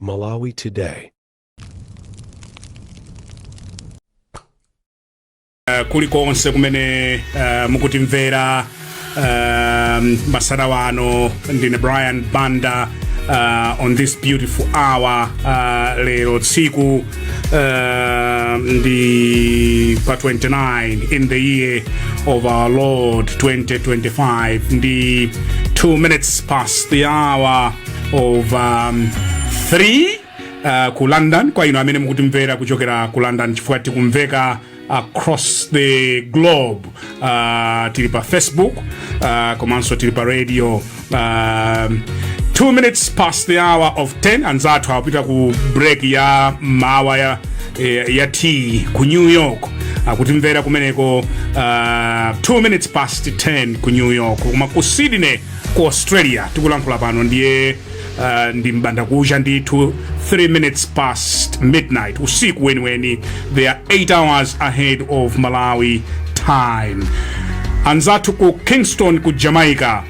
Malawi Today. Kulikonse kumene mukutimvera masana wano, ndine Brian Banda on this beautiful hour. Lero tsiku ndi pa 29 in the year of our Lord 2025, ndi 2 minutes past the hour of 3 ku London, kwa inu amene mukutimvera kuchokera ku London, chifukwa tikumveka across the globe. Tili pa Facebook komanso tili pa radio. 2 minutes past the hour of 10, anzathu akupita ku break ya mawa ya tea ku New York, akutimvera kumeneko 2 minutes past 10 ku New York. Koma ku Sydney ku Australia tikulankhula pano ndiye ndi mbanda kucha ndithu, 3 minutes past midnight, usiku weniweni. They are 8 hours ahead of Malawi time. Anzathu ku Kingston ku Jamaica,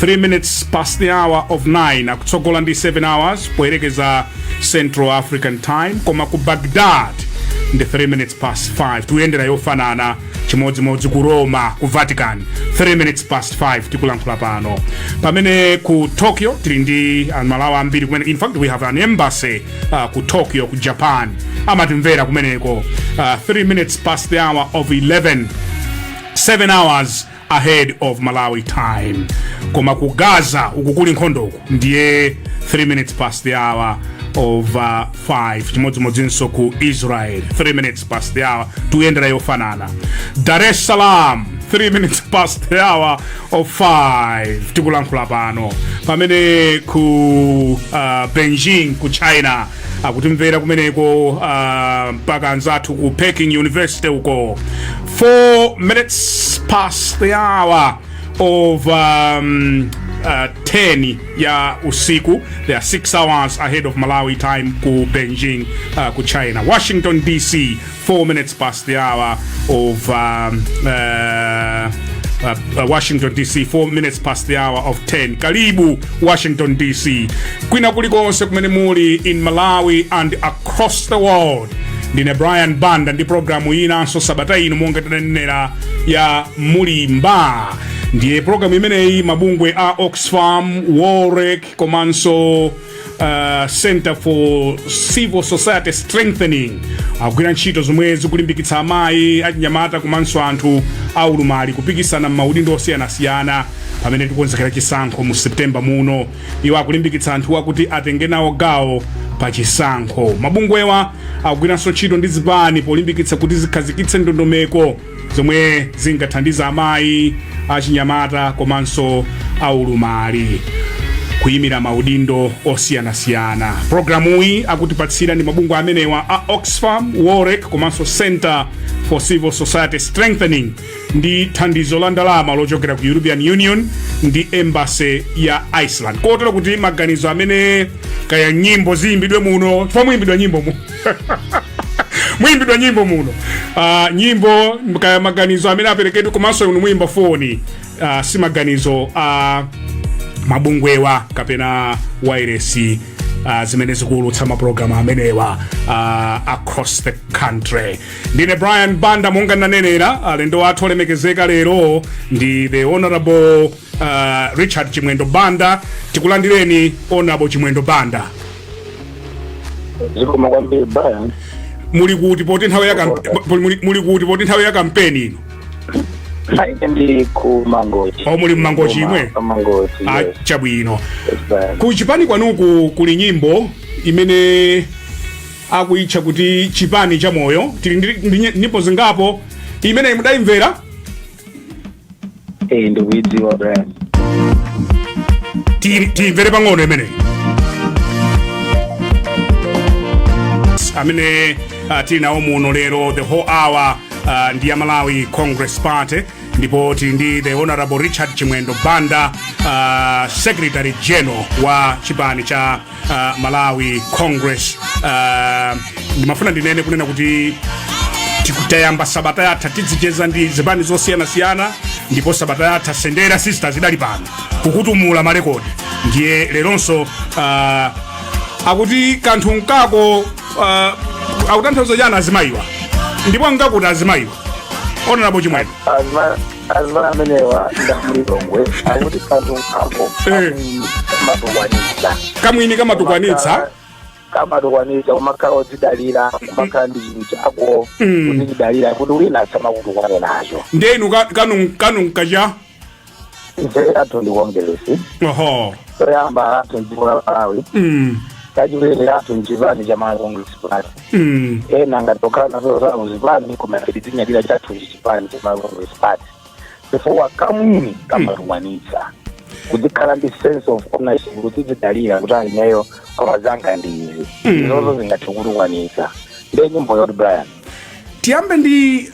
3 minutes past the hour of 9, akutsogola ndi 7 hours poyerekeza Central African Time. Koma ku Baghdad ndi 3 minutes past 5, tikuyendera yofanana. Chimodzimodzi ku Roma, ku Vatican, 3 minutes past 5 tikulankhula pano. Pamene ku Tokyo tili ndi Amalawi ambiri kumene. In fact, we have an embassy ku Tokyo ku Japan, amatimvera kumeneko 3 minutes past the hour of 11, 7 hours ahead of Malawi time. Koma ku Gaza uku kuli nkhondoku ndiye 3 minutes past the hour of 5. Chimodzimodzinso ku Israel, 3 minutes past the hour, tikuyendera yofanana. Dar es Salaam, 3 minutes past the hour of 5 tikulankhula pano. Pamene ku Beijing ku China akutimvera kumeneko, mpaka anzathu ku Peking University uko, 4 minutes past the hour of 10 ya usiku. They are 6 hours ahead of Malawi time ku Beijing ku China. Washington DC, 4 minutes past the hour of Washington DC, 4 minutes past the hour of 10. Karibu Washington DC. Kwina kulikonse kumene muli in Malawi and across the world, ndine Brian Banda ndi programu inanso sabata ino, monga tinanenera, ya Mulimba. Ndiye programu imeneyi mabungwe a Oxfam, WOLREC komanso Center for Civil Society Strengthening akugwira ntchito zomwe zikulimbikitsa amayi, achinyamata komanso anthu aulumali kupikisana m'maudindo osiyanasiyana pamene tikukonzekera chisankho mu September muno. Iwo akulimbikitsa anthuwa kuti atenge nawo gawo pa chisankho. Mabungwewa akugwiranso ntchito ndi zipani polimbikitsa kuti zikhazikitse ndondomeko zomwe zingathandiza amayi, achinyamata komanso aulumali kuyimira maudindo osiyanasiyana. Programuyi akutipatsira ndi mabungwe amenewa a Oxfam, WOLREC komanso Center for Civil Society Strengthening, ndi thandizo la ndalama lochokera ku European Union ndi embassy ya Iceland, kotero kuti maganizo amene kaya nyimbo ziyimbidwe muno, chifukwa muyimbidwa nyimbo mu muyimbidwa nyimbo muno, nyimbo kaya maganizo amene aperekedwe komanso inu muyimba foni, si maganizo a mabungwewa kapena wairesi zimene zikuwulutsa mapulogalamu amenewa across the country. Ndine Brian Banda. Monga ndanenera, alendo athu olemekezeka lero ndi the Honorable Richard Chimwendo Banda. Tikulandireni, Honorable Chimwendo Banda. Zikomo kwambiri, Brian. Muli kuti poti nthawi ya muli kuti poti nthawi ya kampeni ino? Ine ndi ku Mangochi. Oh, muli mMangochi imwe? Mangochi. Ah, yes. Chabwino. Yes, Brian. Ku chipani kwanuku kuli nyimbo imene akuitcha kuti "Chipani cha Moyo". Tili ndi nyimbo zingapo. Imene mudayimvera? Eh, ndikuidziwa, Brian. Tiyimvere pang'ono imeneyi. Amene tili nawo muno lero the whole hour ndi ya Malawi Congress Party, ndipo tili ndi the Honorable Richard Chimwendo Banda, Secretary General wa chipani cha Malawi Congress. Ndimafuna ndinene kunena kuti tikutayamba sabata yatha tidzicheza ndi zipani zosiyanasiyana, ndipo sabata yatha Sendera Sisters idali pano kukutumula marekodi. Ndiye leronso Akuti kanthu nkako, akutanthauza chani azimayiwa, ndipo nkakuti azimayiwa, Honorable Chimwendo? Azima amenewa ndamulilongwe, akuti kanthu nkako kamatukwanitsa. Kamwini kamatukwanitsa. Kamatukwanitsa, kumakhala odzidalira, kumakhala ndi chinthu chako, kudzidalira kuti wina asamakutukwane nacho. Ndiye inu kanu nkacha? Ife athu ndi Kongeresi. Toyamba, athu mdziko la Malawi. Kachiwiri, athu mchipani cha Malawi Congress Party. Ena ngatokhala nazo zawo zipani, koma ife tidzinyadira chathuchi chipani cha Malawi Congress Party, chifukwa kamwini kamatukwanitsa, kuzikhala ndi sense of ownership, kudzidalira kuti alineyo koma zanga ndi izi. Izozo zingathe kutukwanitsa. Ndiye nyimbo yoti, Brian. Tiyambe ndi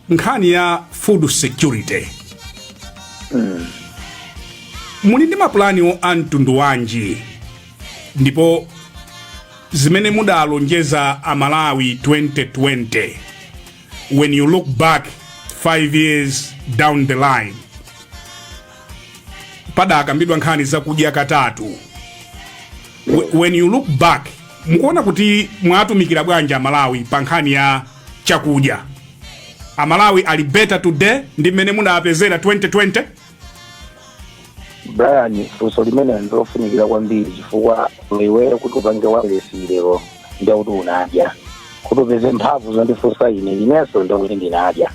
nkhani ya food security. Muli ndi mapulani a mtundu wanji, ndipo zimene mudalonjeza Amalawi 2020, when you look back 5 years down the line, padakambidwa nkhani zakudya katatu? When you look back, mukuona kuti mwatumikira bwanji Amalawi pa nkhani ya chakudya? Amalawi ali better today ndi mmene munapezera 2020? Brian, funso limene ndilofunikira kwambiri, chifukwa iweyo kuti upange wireless lero ndiye kuti unadya. Kuti upeze mphamvu zondifunsa ine, inenso ndikuti ndinadya.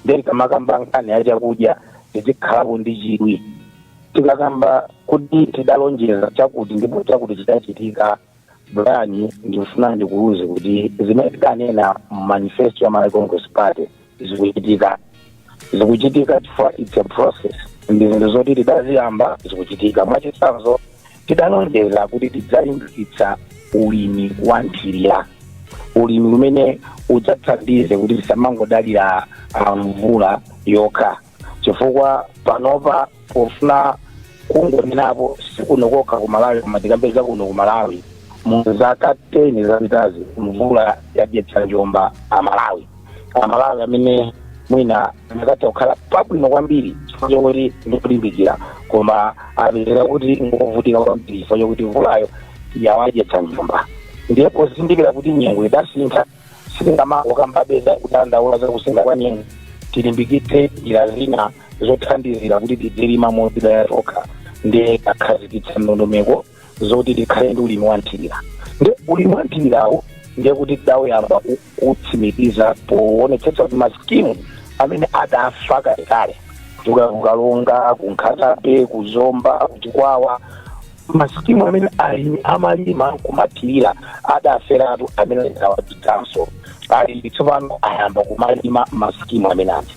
Ndiye tikamakamba nkhani ya chakudya, tizikhalapo ndi chidwi. Tikakamba kuti tidalonjeza chakuti ndipo chakuti chidachitika, Brian, ndikufuna ndikuuze kuti zimene tidanena mu manifesto ya Malawi Congress Party zikuchitika. Zikuchitika chifukwa it's a process, ndi zinthu zoti tidaziyamba, zikuchitika. Mwachitsanzo, tidalonjeza kuti tidzalimbikitsa ulimi wa nthirira, ulimi umene udzathandize kuti tisamangodalira mvula yokha, chifukwa panopa pofuna kungonenapo, sikuno kokha ku Malawi, koma tikapeza kuno ku Malawi mu zaka 10 zapitazi, mvula yadyetsa njomba Amalawi. Amalawi amene mwina akatha kukhala pabwino kwambiri chifukwa chokuti ndikulimbikira, koma apezeka kuti ngovutika kwambiri chifukwa chokuti mvulayo yawadyetsa njomba. Ndiye pozindikira kuti nyengo idasintha, sitingamangokambabe za kudandaula za kusintha kwa nyengo. Tilimbikitse njira zina zothandizira kuti tidzilima modzidalira tokha. Ndiye takhazikitsa ndondomeko zoti tikhale ndi ulimi wa nthirira. Ndi ulimi wa nthirirawo ndiye kuti tidawuyamba kutsimikiza poonetsetsa kuti masikimu amene adafa kalekale, kuchoka kuKalonga, kuNkhata Bay, kuZomba, kuChikwawa, masikimu amene alimi amalima kumathirira adaferatu, amene awadzutsanso. Alimi tsopano ayamba kumalima masikimu amene aja.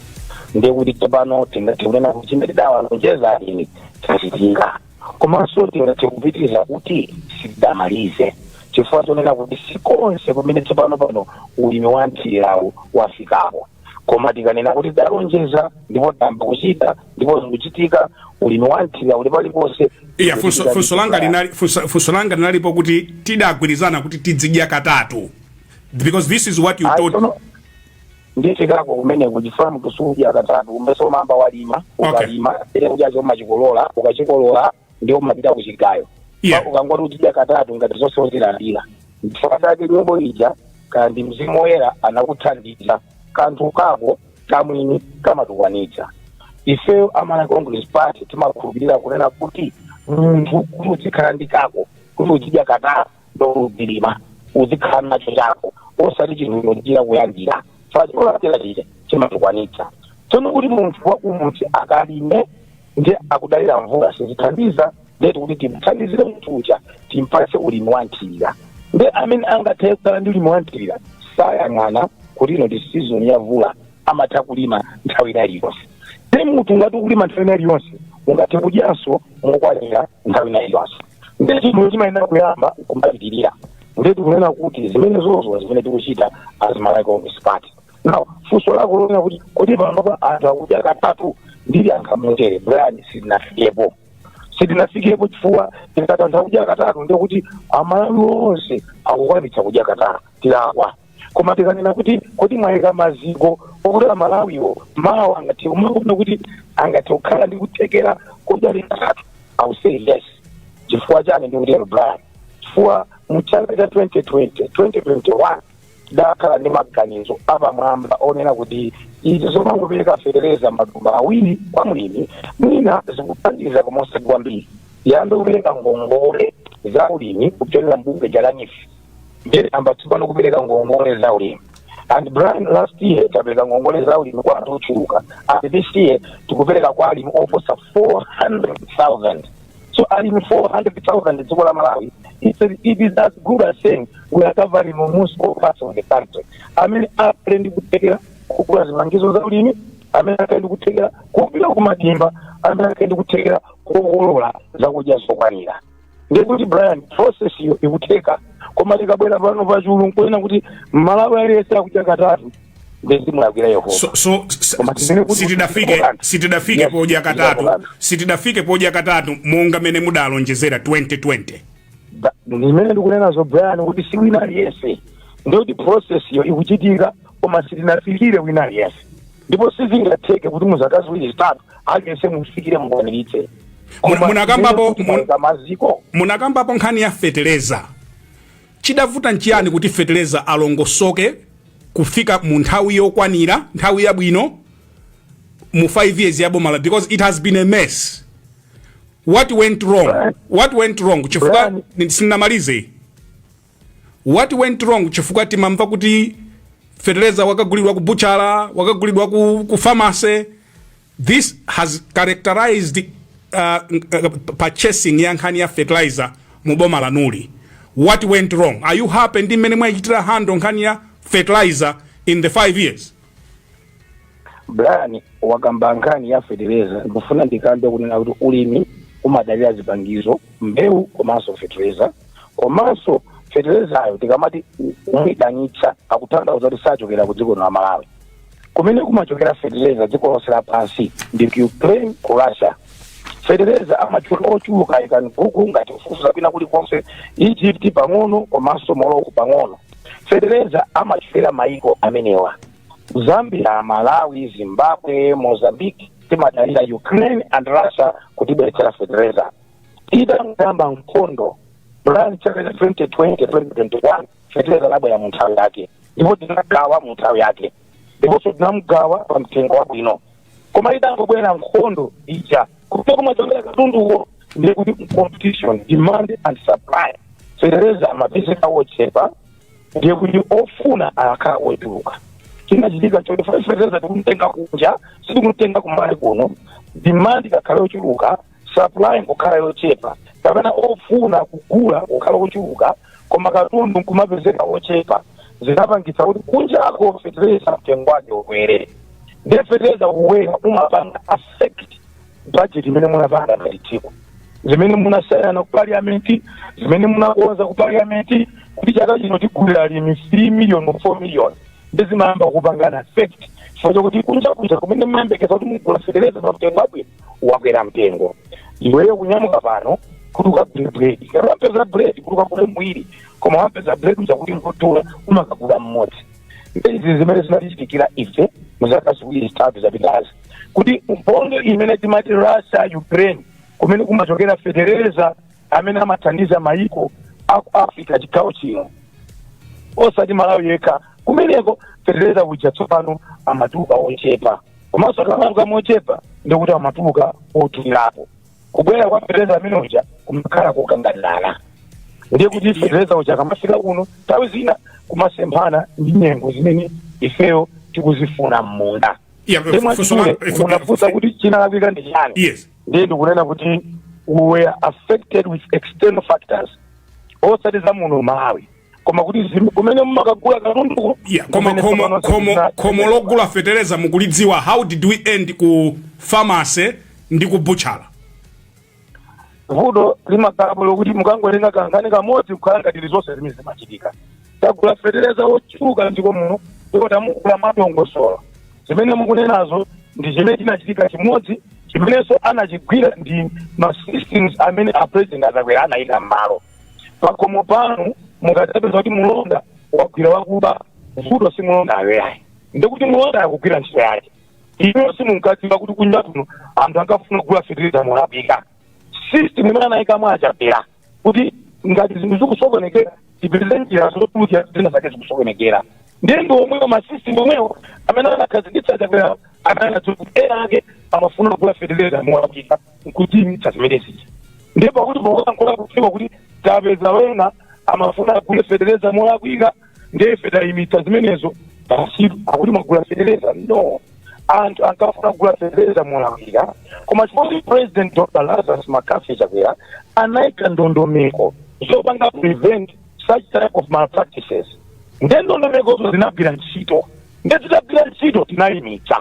Ndiye kuti tsopano tingathe kunena kuti chimene tidawalonjeza alimi chachitika. Komanso tingathe kupitiriza kuti sitidamalize, chifukwa chonena kuti sikonse pamene tsopano pano ulimi wa nthirirawo wafikapo. Koma tikanena kuti tidalonjeza ndipo tayamba kuchita ndipo zikuchitika, ulimi wa nthirira uli paliponse. Iya, funso langa linalipo kuti tidagwirizana kuti tidzidya katatu, because this is what you taught. Tsono ndifikako kumeneko, chifukwa munthu sudya katatu umese umamba walima. Ukalima ere kudya chomachikolola, ukachikolola ndiwo umapita kuchigayo. Ukangoti uchidya katatu, ngati zonse uzilandira. Chifukwa chake nyimbo ija, kandi Mzimu Woyera anakuthandiza, kanthu kako kamwini kamatukwanitsa. Ifeyo Amalawi Congress Party timakhulupirira kunena kuti munthu kuti uzikhala ndi kako, kuti uzidya katatu, ndozilima, uzikhala nacho chako, osati chinthu chochita kulandira. Cholandira chija chimatukwanitsa. Tsono kuti munthu wakumudzi akalime ndi akudalira mvula, sizithandiza. Ndeti kuti timthandizire munthu uja, timpatse ulimi wa nthirira. Ndi amene angathe kukhala ndi ulimi wa nthirira sayang'ana kuti ino ndi season ya mvula, amatha kulima nthawi ina iliyonse. Ndi munthu ngati ukulima nthawi ina iliyonse, ungathe kudyanso mokwanira nthawi ina iliyonse. Ndi chinthu chimayenera kuyamba kumapitirira. Ndiye tikunena kuti zimene zozo zimene tikuchita as Malawi Congress Party. Now, funso lako lonena kuti kodi panopa anthu akudya katatu, ndiliyankha motere, Brian: sitinafikepo, sitinafikepo, chifukwa tikati anthu akudya katatu, ndiye kuti Amalawi onse akukwanitsa kudya katatu, tilakwa. Koma tikanena kuti kodi mwayika maziko okuti Amalawiwo mawa angathe kumaona kuti angathe kukhala ndi kuthekera kudya katatu, I will say yes. Chifukwa chani ndikutero, Brian? Chifukwa Chifukwa mu chaka cha 2020, 2021 dakhala ndi maganizo apamwamba onena kuti izi zomangopereka fetereza matumba 2 kwa mlimi mwina zikuthandiza komanso kwambiri, yambe kupereka ngongole za ulimi kupyolera mbungwe la NEEF. Ndiye amba tsopano kupereka ngongole za ulimi. And Brian, last year tapereka ngongole za ulimi kwa anthu ochuluka, and this year tikupereka kwa alimi oposa 400,000. So alimi 400,000 dziko la Malawi, it is as good as saying we are covering almost all parts of the country amene akhale ndi kuthekera kugula zipangizo za ulimi, amene akhale ndi kuthekera kupita kumadimba, amene akhale ndi kuthekera kukolola zakudya zokwanira. Ndikuti Brian, process iyo ikutheka, koma tikabwera pano pachulu nkunena kuti Malawi aliyense akudya katatu, ndezimulakwira Yehova. So Koma tinene kuti sitidafike sitidafike podya katatu. Sitidafike podya katatu monga mene mudalonjezera 2020. Ndimene ndikunenazo, Brian, kuti si wina aliyense. Ndikuti process iyo ikuchitika, koma sitinafikire wina aliyense, ndipo sizingatheke kuti muzaka 2, 3 aliyense mufikire, mukwaniritse. Koma ndimene kuti maziko. Munakambapo nkhani ya feteleza. Chidavuta nchiyani kuti feteleza alongosoke kufika mu nthawi yokwanira, nthawi yabwino, mu 5 years ya bomala? Because it has been a mess. What went wrong? Brian. What went wrong? Chifukwa Brian. Sinamalize. What went wrong? Chifukwa timamva kuti feteleza wakagulidwa ku buchala, wakagulidwa ku pharmacy. This has characterized purchasing ya nkhani ya fertilizer mu boma lanuli. What went wrong? Are you happy ndi mmene mwachitira handle nkhani ya fertilizer in the 5 years? Brian, wakamba nkhani ya fetereza, ndikufuna ndikambe kunena kuti ulimi umadalira zipangizo, mbewu komanso fetereza. Komanso feterezayo tikamati umuyidanitsa, akutanthauza kuti sachokera ku dziko la Malawi. Kumene kumachokera fetereza dziko lonse lapansi ndi ku Ukraine, ku Russia. Fetereza amachuluka ochuluka ikani Google, ngati kufufuza kwina kulikonse, Egypt pang'ono komanso Morocco pang'ono. Fetereza amachokera maiko amenewa: Zambia, Malawi, Zimbabwe, Mozambique. Timadalira Ukraine and Russia kutibweretsera fetereza. Itangamba nkhondo, Brian, chaka cha 2020, 2021, fetereza labwera mu nthawi yake, ndipo tinagawa mu nthawi yake, ndiponso tinamugawa pa mtengo wabwino. Koma itangobwera nkhondo ija, kupita kumachokera katunduwo, ndiye kuti competition, demand and supply, fetereza amapezeka wochepa, ndiye kuti ofuna akakhala ochuluka. Chinachitika choti fetereza tikumtenga kunja, sitikumtenga kumali kuno. Demand ikakhala yochuluka, supply nkukhala yochepa, kapena ofuna kugula kukhala ochuluka, koma katundu nkumapezeka ochepa, zinapangitsa kuti kunjako fetereza mtengo wake ukwere. Ndiye fetereza kukwera umapanga affect budget imene munapanga ngati dziko, zimene munasayana ku parliament, zimene munakonza ku parliament kuti chaka chino tigulira alimi 3 million, 4 million. Ndi zimayamba kupangana affect chifukwa chokuti kunja kuja kumene mmayembekeza kuti mugula fetereza pa mtengo wabwino wakwera mtengo. Iweyo kunyamuka pano kuti ukagule bread, ngati wapeza bread kuti ukagule mwiri, koma wapeza bread uja kuti ngodula, umakagula mmodzi. Izi zimene zinatichitikira ife muzaka 2, 3 zapitazi, kuti nkhondo imene timati Russia, Ukraine, kumene kumachokera fetereza amene amathandiza maiko aku Africa, chigawo chino, osati Malawi yekha, kumeneko fetereza uja tsopano amatuluka ochepa. Komanso akamatuluka mochepa, ndikuti amatuluka otulirapo. Kubwera kwa fetereza amene uja kumakhala kokangalala. Ndiye kuti fetereza uja akamafika kuno, nthawi zina kumasemphana ndi nyengo zimene ifeyo tikuzifuna m'munda. Ndiye mwachidule, munafunsa kuti chinalakwika ndi chani. Yes. Ndiye ndikunena kuti we were affected with external factors, osati za muno Malawi, koma kuti kumene mumakagula katunduko. Yeah, koma kumene khomo tsopano khomo khomo logula fetereza mukulidziwa? How did we end ku pharmacy ndi ku butchala? Vuto limakhalapo lokuti mukangotenga kankhani kamodzi kukhala ngati zonse zimene zimachitika. Tagula fetereza wochuluka mdziko muno, ndipo tamugula madongosolo. Zimene mukunenazo ndi chimene chinachitika chimodzi, chimenenso anachigwira ndi ma systems amene a President Achakwera anayika m'malo. Pakhomo panu mukadzapeza kuti mulonda wagwira wakuba, vuto si mulondayo yayi, ndikuti mulonda akugwira ntchito yake. Ino simunkadziwa kuti kunja kuno anthu ankafuna kugula fetereza molakwika. System imene anayikamo Achakwera kuti Ngati zinthu zikusokonekera, tipeze njira zotulukira zina zake zikusokonekera. Ndiye ndi omwewo ma system omwewo amene anakhazikitsa Chakwera, amene anadziwa kuti ena ake amafuna kugula feteleza molakwika nkuchimitsa zimene zija. Ndiye pakuti pokulankhula kudziwa kuti tapeza wena amafuna agule feteleza molakwika, ndiye ife tayimitsa zimenezo basi, akuti mwagula feteleza. No, anthu ankafuna kugula feteleza molakwika, koma chifukwa President Dr Lazarus McCarthy Chakwera anayika ndondomeko zopanga prevent such type of malpractices, ndiye ndondomekozo zinagwira ntchito. Ndiye zitagwira ntchito tinayimitsa,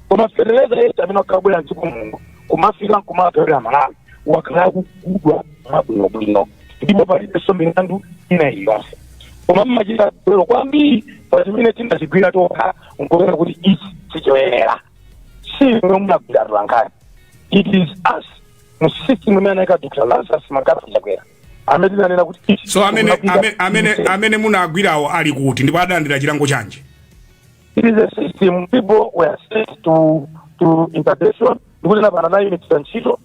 koma feteleza yense amene wakabwera mdziko muno kumafika nkumagawira Malawi wakhala akugudwa mwabwinobwino, ndipo palibenso milandu ina iliyonse. Koma mmachita bwero kwambiri pa chimene tinachigwira tokha nkuona kuti ichi sichoyenera. Si imwe munagwira atolankhani, it is us mu system imene anayika Dr Lazarus McCarthy Chakwera amene tinanena kuti ichi So amene sikulakwika. amene munagwirawo ali kuti, ndipo adalandira chilango chanji? It is a system. People were sent to intervention. Ndikuti pano anayimitsa ntchito,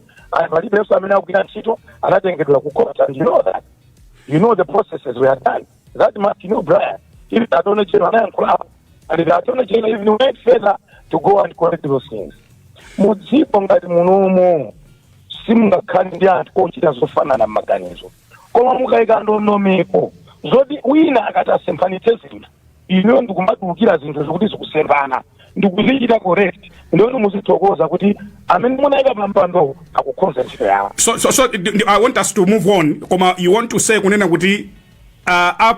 palibenso amene akugwira ntchito, anatengedwa ku court, and you know that, you know the processes were done. That much you know, Brian. Even the Attorney General anayankhulapo, and the Attorney General even went further to go and correct those things. Mudziko ngati munomo simungakhale ndi anthu ochita zofanana m'maganizo, koma mukayika ndondomeko zoti wina akati asemphanitse zinthu, inuyo ndikumatulukira zinthu zikuti zikusemphana ndikuzichita correct, ndiyoti muzithokoza kuti amene munayika pampando akukhonza ntchito yawo. So I want us to move on, koma you want to say kunena kuti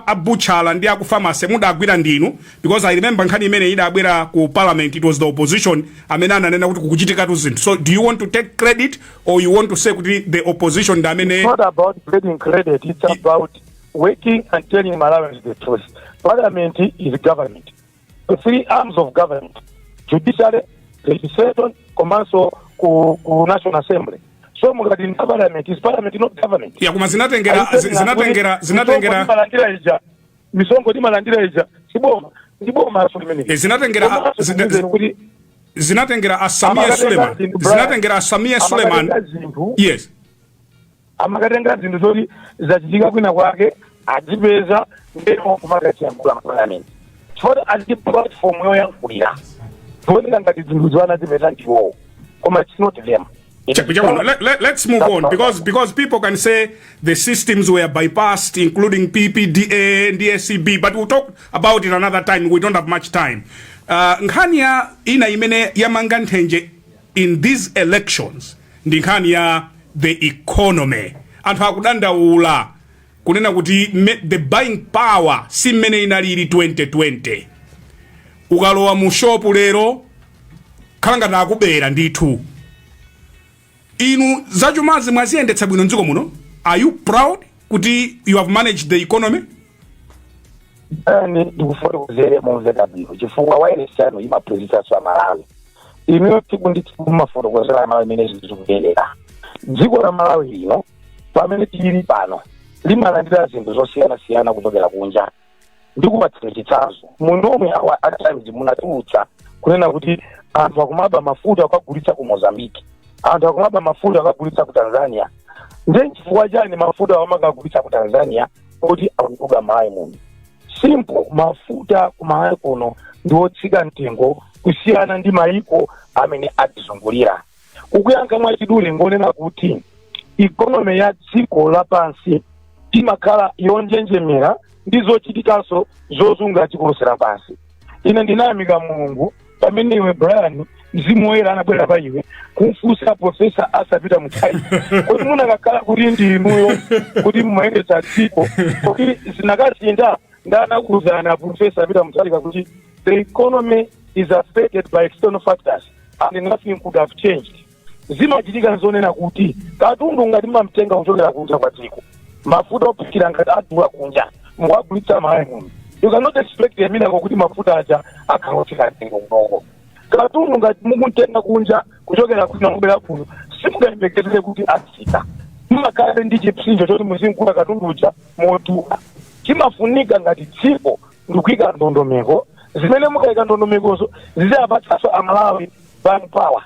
abutchala ndi aku pharmacy mudagwira ndinu? Because I remember nkhani imene idabwera ku Parliament, it was the opposition amene ananena kuti kukuchitikatu zinthu. So do you want to take credit or you want to say kuti the opposition ndi amene It's not about getting credit, it's about working and telling Malawians the truth. Parliament is government. The three arms of government, judiciary, legislation, komanso ku National Assembly. So mukati ndi Parliament, is Parliament not government? Ya, koma zinatengera Timalandira ija, misongo timalandira ija, siboma? Ndi boma aso limene. Zinatengera Komanso kuti zinatengera Asamia amakatenga Suleiman zinthu, Brian. Zinatengera Asamia Suleiman. Amakatenga zinthu. Yes. Amakatenga zinthu zoti zachitika kwina kwake, adzipeza, ndipo kumakachiyankhula m'Parliament chifukwa ali platform yoyankhulira, zioneka ngati zinthu ziwanazipeza ndiwowo, koma it's not them. It is Chabwino, let's move on because people can say the systems were bypassed, including PPDA and DSCB, but we'll talk about it another time. We don't have much time. Nkhani ya ina imene yamanga nthenje in these elections ndi nkhani ya the economy. Anthu akudandaula kunena kuti the buying power si mmene inalili 2020. Ukalowa mu shopu lero khala ngati akubera ndithu. Inu zachumazi mwaziyendetsa bwino mdziko muno? Are you proud kuti you have managed the economy? Ani ndikufotokozere momveka bwino, chifukwa wireless yanu imaphunzitsanso Amalawi. Inuyo tsiku ndi tsiku mumafotokozera Amalawi imene zinthu zikuyendera. Dziko la Malawi lino pamene tili pano limalandira zinthu zosiyanasiyana kuchokera kunja. Ndikupatsira chitsanzo, munomwe awa at times munatulutsa kunena kuti anthu akumaba mafuta akagulitsa ku Mozambique, anthu akumaba mafuta akagulitsa ku Tanzania. Ndiye chifukwa chani mafuta amakagulitsa ku Tanzania kuti akutuluka Malawi muno? Simple, mafuta ku Malawi kuno ndi otsika mtengo kusiyana ndi mayiko amene atizungulira. Kukuyankha mwachidule, ngonena kuti economy ya dziko lapansi imakhala yonjenjemera ndi zochitikanso zozunga dziko lonse lapansi. Ine ndinayamika Mulungu pamene iwe Brian, Mzimu Woyera anabwera pa iwe kumfunsa Professor Arthur Peter Mutharika kuti munakakhala kuti ndi inuyo kuti mumayendetsa dziko, kuti zinakasintha. Ndanakuwuzana Professor Peter Mutharika kuti the economy is affected by external factors and nothing could have changed. Zimachitika zonena kuti katundu ngati mumamtenga kuchokera kunja kwa dziko, mafuta ophikira ngati adula kunja, mukuagulitsa Malawi muno, you cannot expect a miracle kuti mafuta aja akhala otsika mtengo kunoko. Katundu ngati mukumtenga kunja kuchokera kwina kubwera kuno, simungayembekezere kuti atsika. Mumakhale ndi chipsinjo choti muzimkula katundu uja modula. Chimafunika ngati dziko ndikuyika ndondomeko zimene mukayika ndondomekozo ziziyapatsanso Amalawi buying power.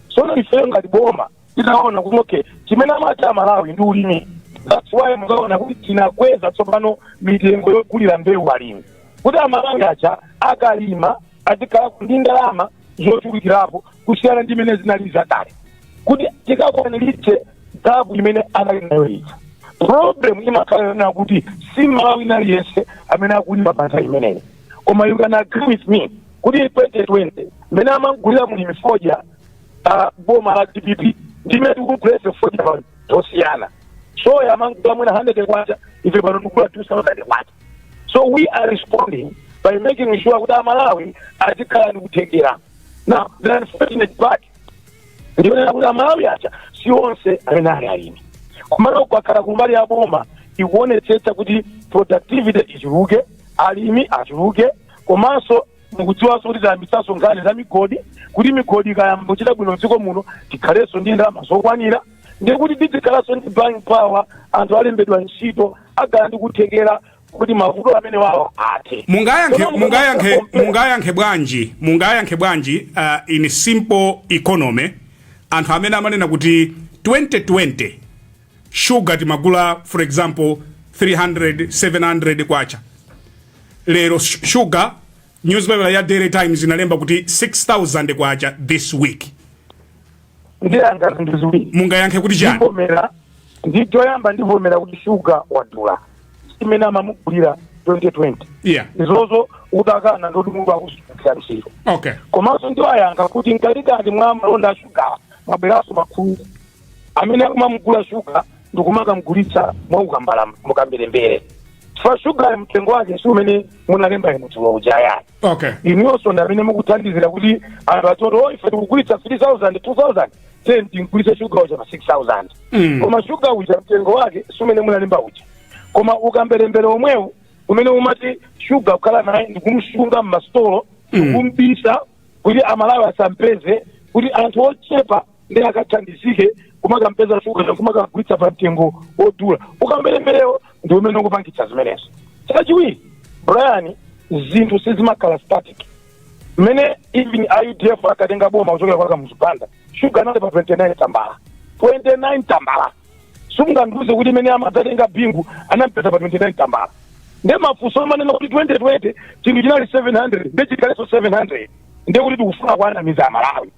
Sono ifeyo ngati boma tinaona kuti okay, chimene amati Amalawi ndi ulimi. That's why mukaona kuti tinakweza tsopano mitengo yogulira mbewu alimi, kuti Amalawi aja akalima azikhala ndi ndalama zochulukirapo kusiyana ndi imene zinali zakale, kuti tikakwaniritse gap imene anali nayo ija. Problem imakhala na kuti si Malawi aliyense amene akulima pa nthawi imeneyi. Koma you can agree with me kuti 2020 mmene amagulira mulimi fodya boma la DPP ndi imene tikugulese fodya pano tosiyana. Soya amagula mwina 100 kwacha, ife pano tikugula 2000 kwacha. So we are responding by making sure kuti Amalawi azikhala ndi kuthekera. Now, the unfortunate part ndionera kuti Amalawi aja si onse amene ali alimi. Kumalo kwakhala kumbali ya boma ikuonetsetsa kuti productivity ichuluke, alimi achuluke. Komanso mukudziwanso kuti tayambitsanso nkhani za migodi, kuti migodi ikayamba kuchita bwino mdziko muno, tikhalenso ndi ndalama zokwanira, ndiye kuti tizikhalanso ndi buying power, anthu alembedwa ntchito, agala ndi kuthekera kuti mavuto amene wawo athe. Mungayankhe bwanji in simple economy anthu amene amanena kuti 2020 sugar timagula, for example, 300 700 kwacha, lero sugar, newspaper ya Daily Times inalemba kuti 6000 kwacha this week? Ndiyankha zinthu ziwiri. Mungayankhe kuti chani? Ndivomera, ndi choyamba, ndivomera kuti shuga wadula, imene amamugulira 2020. Izozo utakana ndoti munthu akusukira ntchito. Komanso ndiwayankha kuti mkatikati mwa malonda a shugawa mwabweranso makhuluku amene akumamugula shuga ndikumakamugulitsa mwaukambala mukamberembere, chifukwa shuga mtengo wake si umene munalemba inu dzulo uja yayi. Inuyonso ndi amene mukuthandizira kuti anthu achoti, "Oh, ife tikugulitsa 3000, 2000, then tingulitse shuga uja pa 6000." Koma shuga uja mtengo wake si umene munalemba uja, koma ukamberembere omwewu umene umati shuga kukhala naye ndikumsunga mmasitolo, ndikumbisa kuti Amalawi asampeze, kuti anthu ochepa ndi akathandizike kumakampeza shuga kumakagulitsa pa mtengo wodula. Ukamberemberewo ndi umene ukupangitsa zimenezo. Chachiwiri, Brian, zinthu sizimakhala static. Mmene even UDF akatenga boma kuchokera kwa Kamuzu Banda, shuga anali pa 29 tambala, 29 tambala. Simungandiuze kuti imene amadzatenga Bingu anampeza pa 29 tambala. Nde mafunso amanena kuti 2020 chinthu chinali 700, nde chikhalenso 700, nde kuti tikufuna kuanamiza Amalawi.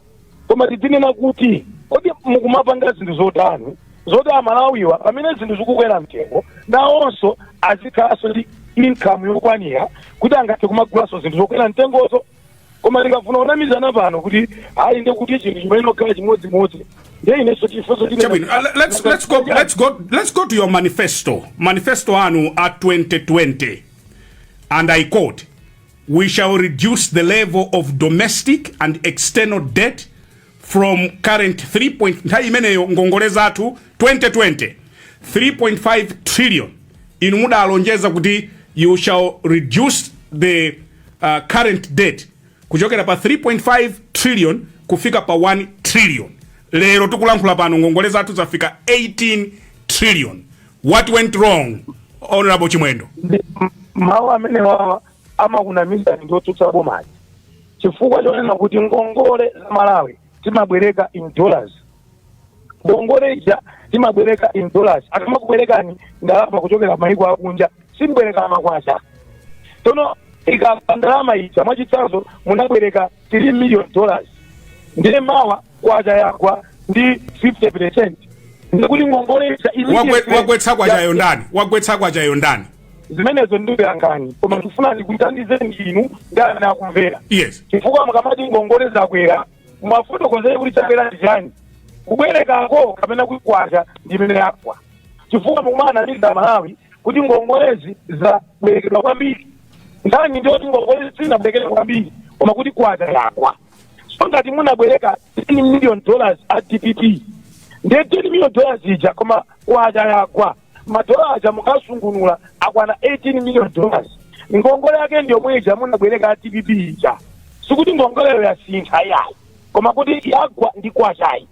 Koma tidzinena kuti kodi mukumapanga zinthu zotani zoti Amalawiwa, pamene zinthu zikukwera mtengo, nawonso azikhalanso ndi income yokwanira kuti angathe kumagulanso zinthu zokwera mtengozo? Koma tikafuna kunamizana pano kuti ayi, nde kuti chinthu chimene okhala chimodzimodzi, ndiye inenso chifunso. Chabwino, let's go to your manifesto anu a 2020, and I quote, "We shall reduce the level of domestic and external debt from current 3 point," nthawi imeneyo ngongole zathu 2020 3.5 trillion. Inu mudalonjeza kuti you shall reduce the current debt kuchokera pa 3.5 trillion kufika pa 1 trillion. Lero tikulankhula pano ngongole zathu zafika 18 trillion. What went wrong, Honorable Chimwendo? Mawu amene wawa amakunamizani ndi otsutsa bomazi, chifukwa chonena kuti ngongole za Malawi timabwereka in dollars. Ngongole ija timabwereka in dollars. Akamakubwerekani ndalama kuchokera maiko akunja, simbwereka makwacha. Tsono ikapa ndalama ija, mwachitsanzo, munabwereka $3 million, ndiye mawa kwacha yagwa ndi 50%, ndikuti ngongole ija Wagwetsa kwachayo ndani? Wagwetsa kwachayo ndani? Zimenezo ndikuyankhani, koma ndikufuna ndikuthandizeni inu ndi amene akumvera. Chifukwa mukamati ngongole zakwera, mwafotokozere kuti chakwera ndi chani, kubwerekako kapena kuti kwacha ndi imene yagwa? Chifukwa mukumanamiza Malawi kuti ngongolezi zabwerekedwa kwambiri. Nkhani ndiyoti ngongolezi sizinabwerekedwe kwambiri, koma kuti kwacha yagwa. So ngati munabwereka $10 million a DPP, ndiye $10 million ija, koma kwacha yagwa, madola aja mukasungunula akwana $18 million. Ngongole yake ndiyomwe ija munabwereka a DPP ija. Sikuti ngongoleyo yasintha yayi, koma kuti yagwa ndi kwachayi.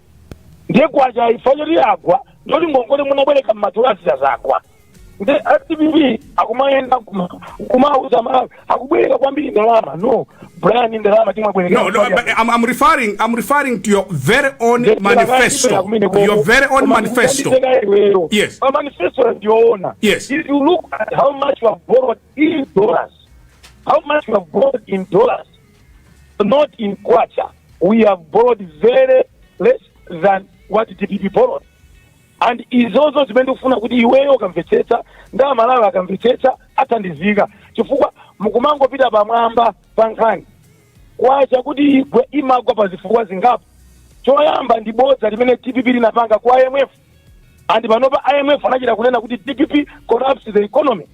Ndiye kwachayi fanyoti yagwa, ndoti ngongole munabwereka mmadola zija zagwa. Ndi a DPP akumayenda kumauza Malawi akubwereka kwambiri ndalama. No, Brian, ndalama timabwereka. No, but I'm referring to your very own manifesto. Your very own manifesto. Yes. My manifesto ndiyoona. If you look at how much you have borrowed in dollars, how much you have borrowed in dollars, not in kwacha, we have borrowed very less than what DPP borrowed. And izozo zimene ndikufuna kuti iweyo ukamvetsetsa ndi Amalawi akamvetsetsa athandizika, chifukwa mukumangopita pamwamba pa nkhani. Kwacha kuti igwe, imagwa pa zifukwa zingapo. Choyamba ndi bodza limene DPP linapanga kwa IMF, and panopa IMF anachita kunena kuti DPP collapse the economy.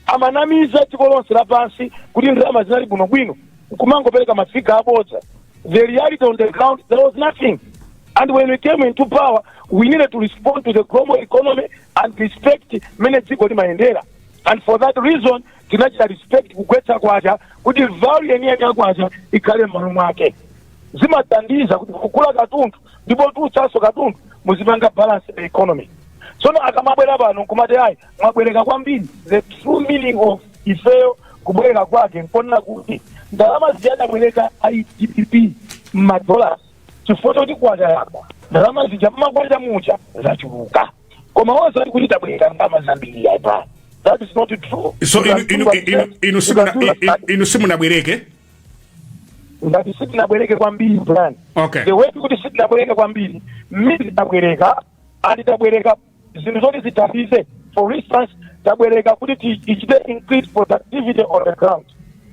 Amanamiza dziko lonse lapansi kuti ndalama zinali bwinobwino, nkumangopereka ma figure abodza. The reality on the ground, there was nothing. And when we came into power, we needed to respond to the global economy and respect mene dziko limayendera, and for that reason tinachita respect kugwetsa kwacha kuti value yeniyeni ya kwacha ikhale m'malo mwake. Zimathandiza kuti kugula katundu ndipo tutsanso katundu muzipanga balance the economy. Tsono akamabwera pano nkumati, "Ayi, mwabwereka kwambiri," the true meaning of ifeyo kubwereka kwake nkonena kuti ndalama ziyadabwereka a DPP m'ma dollars, chifukwa choti kwacha yagwa, ndalama zija mmakwacha mucha zachuluka, koma osati kuti tabwereka ndalama zambiri ayi. That is not true. So inu simunabwereke? Ngati sitinabwereke kwambiri, plan the way kuti sitinabwereke kwambiri mmiri, tabwereka and tabwereka zinthu zoti zithandize. For instance, tabwereka kuti tichite increase productivity on the ground.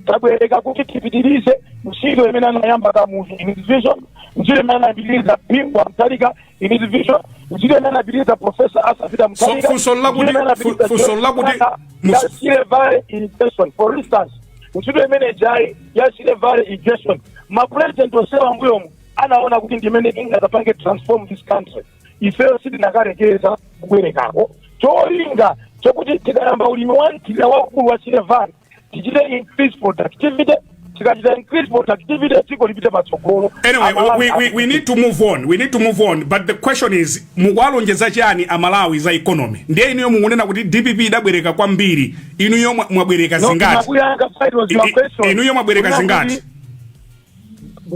Tabwereka kuti tipitirize ntchito imene anayamba Kamuzu in his vision, ntchito imene anapitiriza Bingu Mutharika in his vision, ntchito imene anapitiriza Professor Arthur Peter So, Mutharika, funso lakuti- ntchito imene anapitiriza funso lakuti- ya Shire Valley irrigation. For instance, ntchito imene jayi ya Shire Valley irrigation, ma president onsewa mbuyomu anaona kuti ndimene ingazapange transform this country. Ifeyo sitinakarekeza kubwerekako, cholinga chokuti tikayamba ulimi wa mthirira wakulu wa Shire Valley, tichite increase productivity. Tikachita increase productivity, dziko lipite patsogolo. Anyway, Amalawi we need to move on, we need to move on, but the question is, mukuwalonjeza chani Amalawi za economy? Ndiye inuyo mukunena kuti DPP idabwereka kwambiri. Inuyo mwabwereka No, zingati? Makuyankha, it was your question. Inuyo mwabwereka Kuna zingati?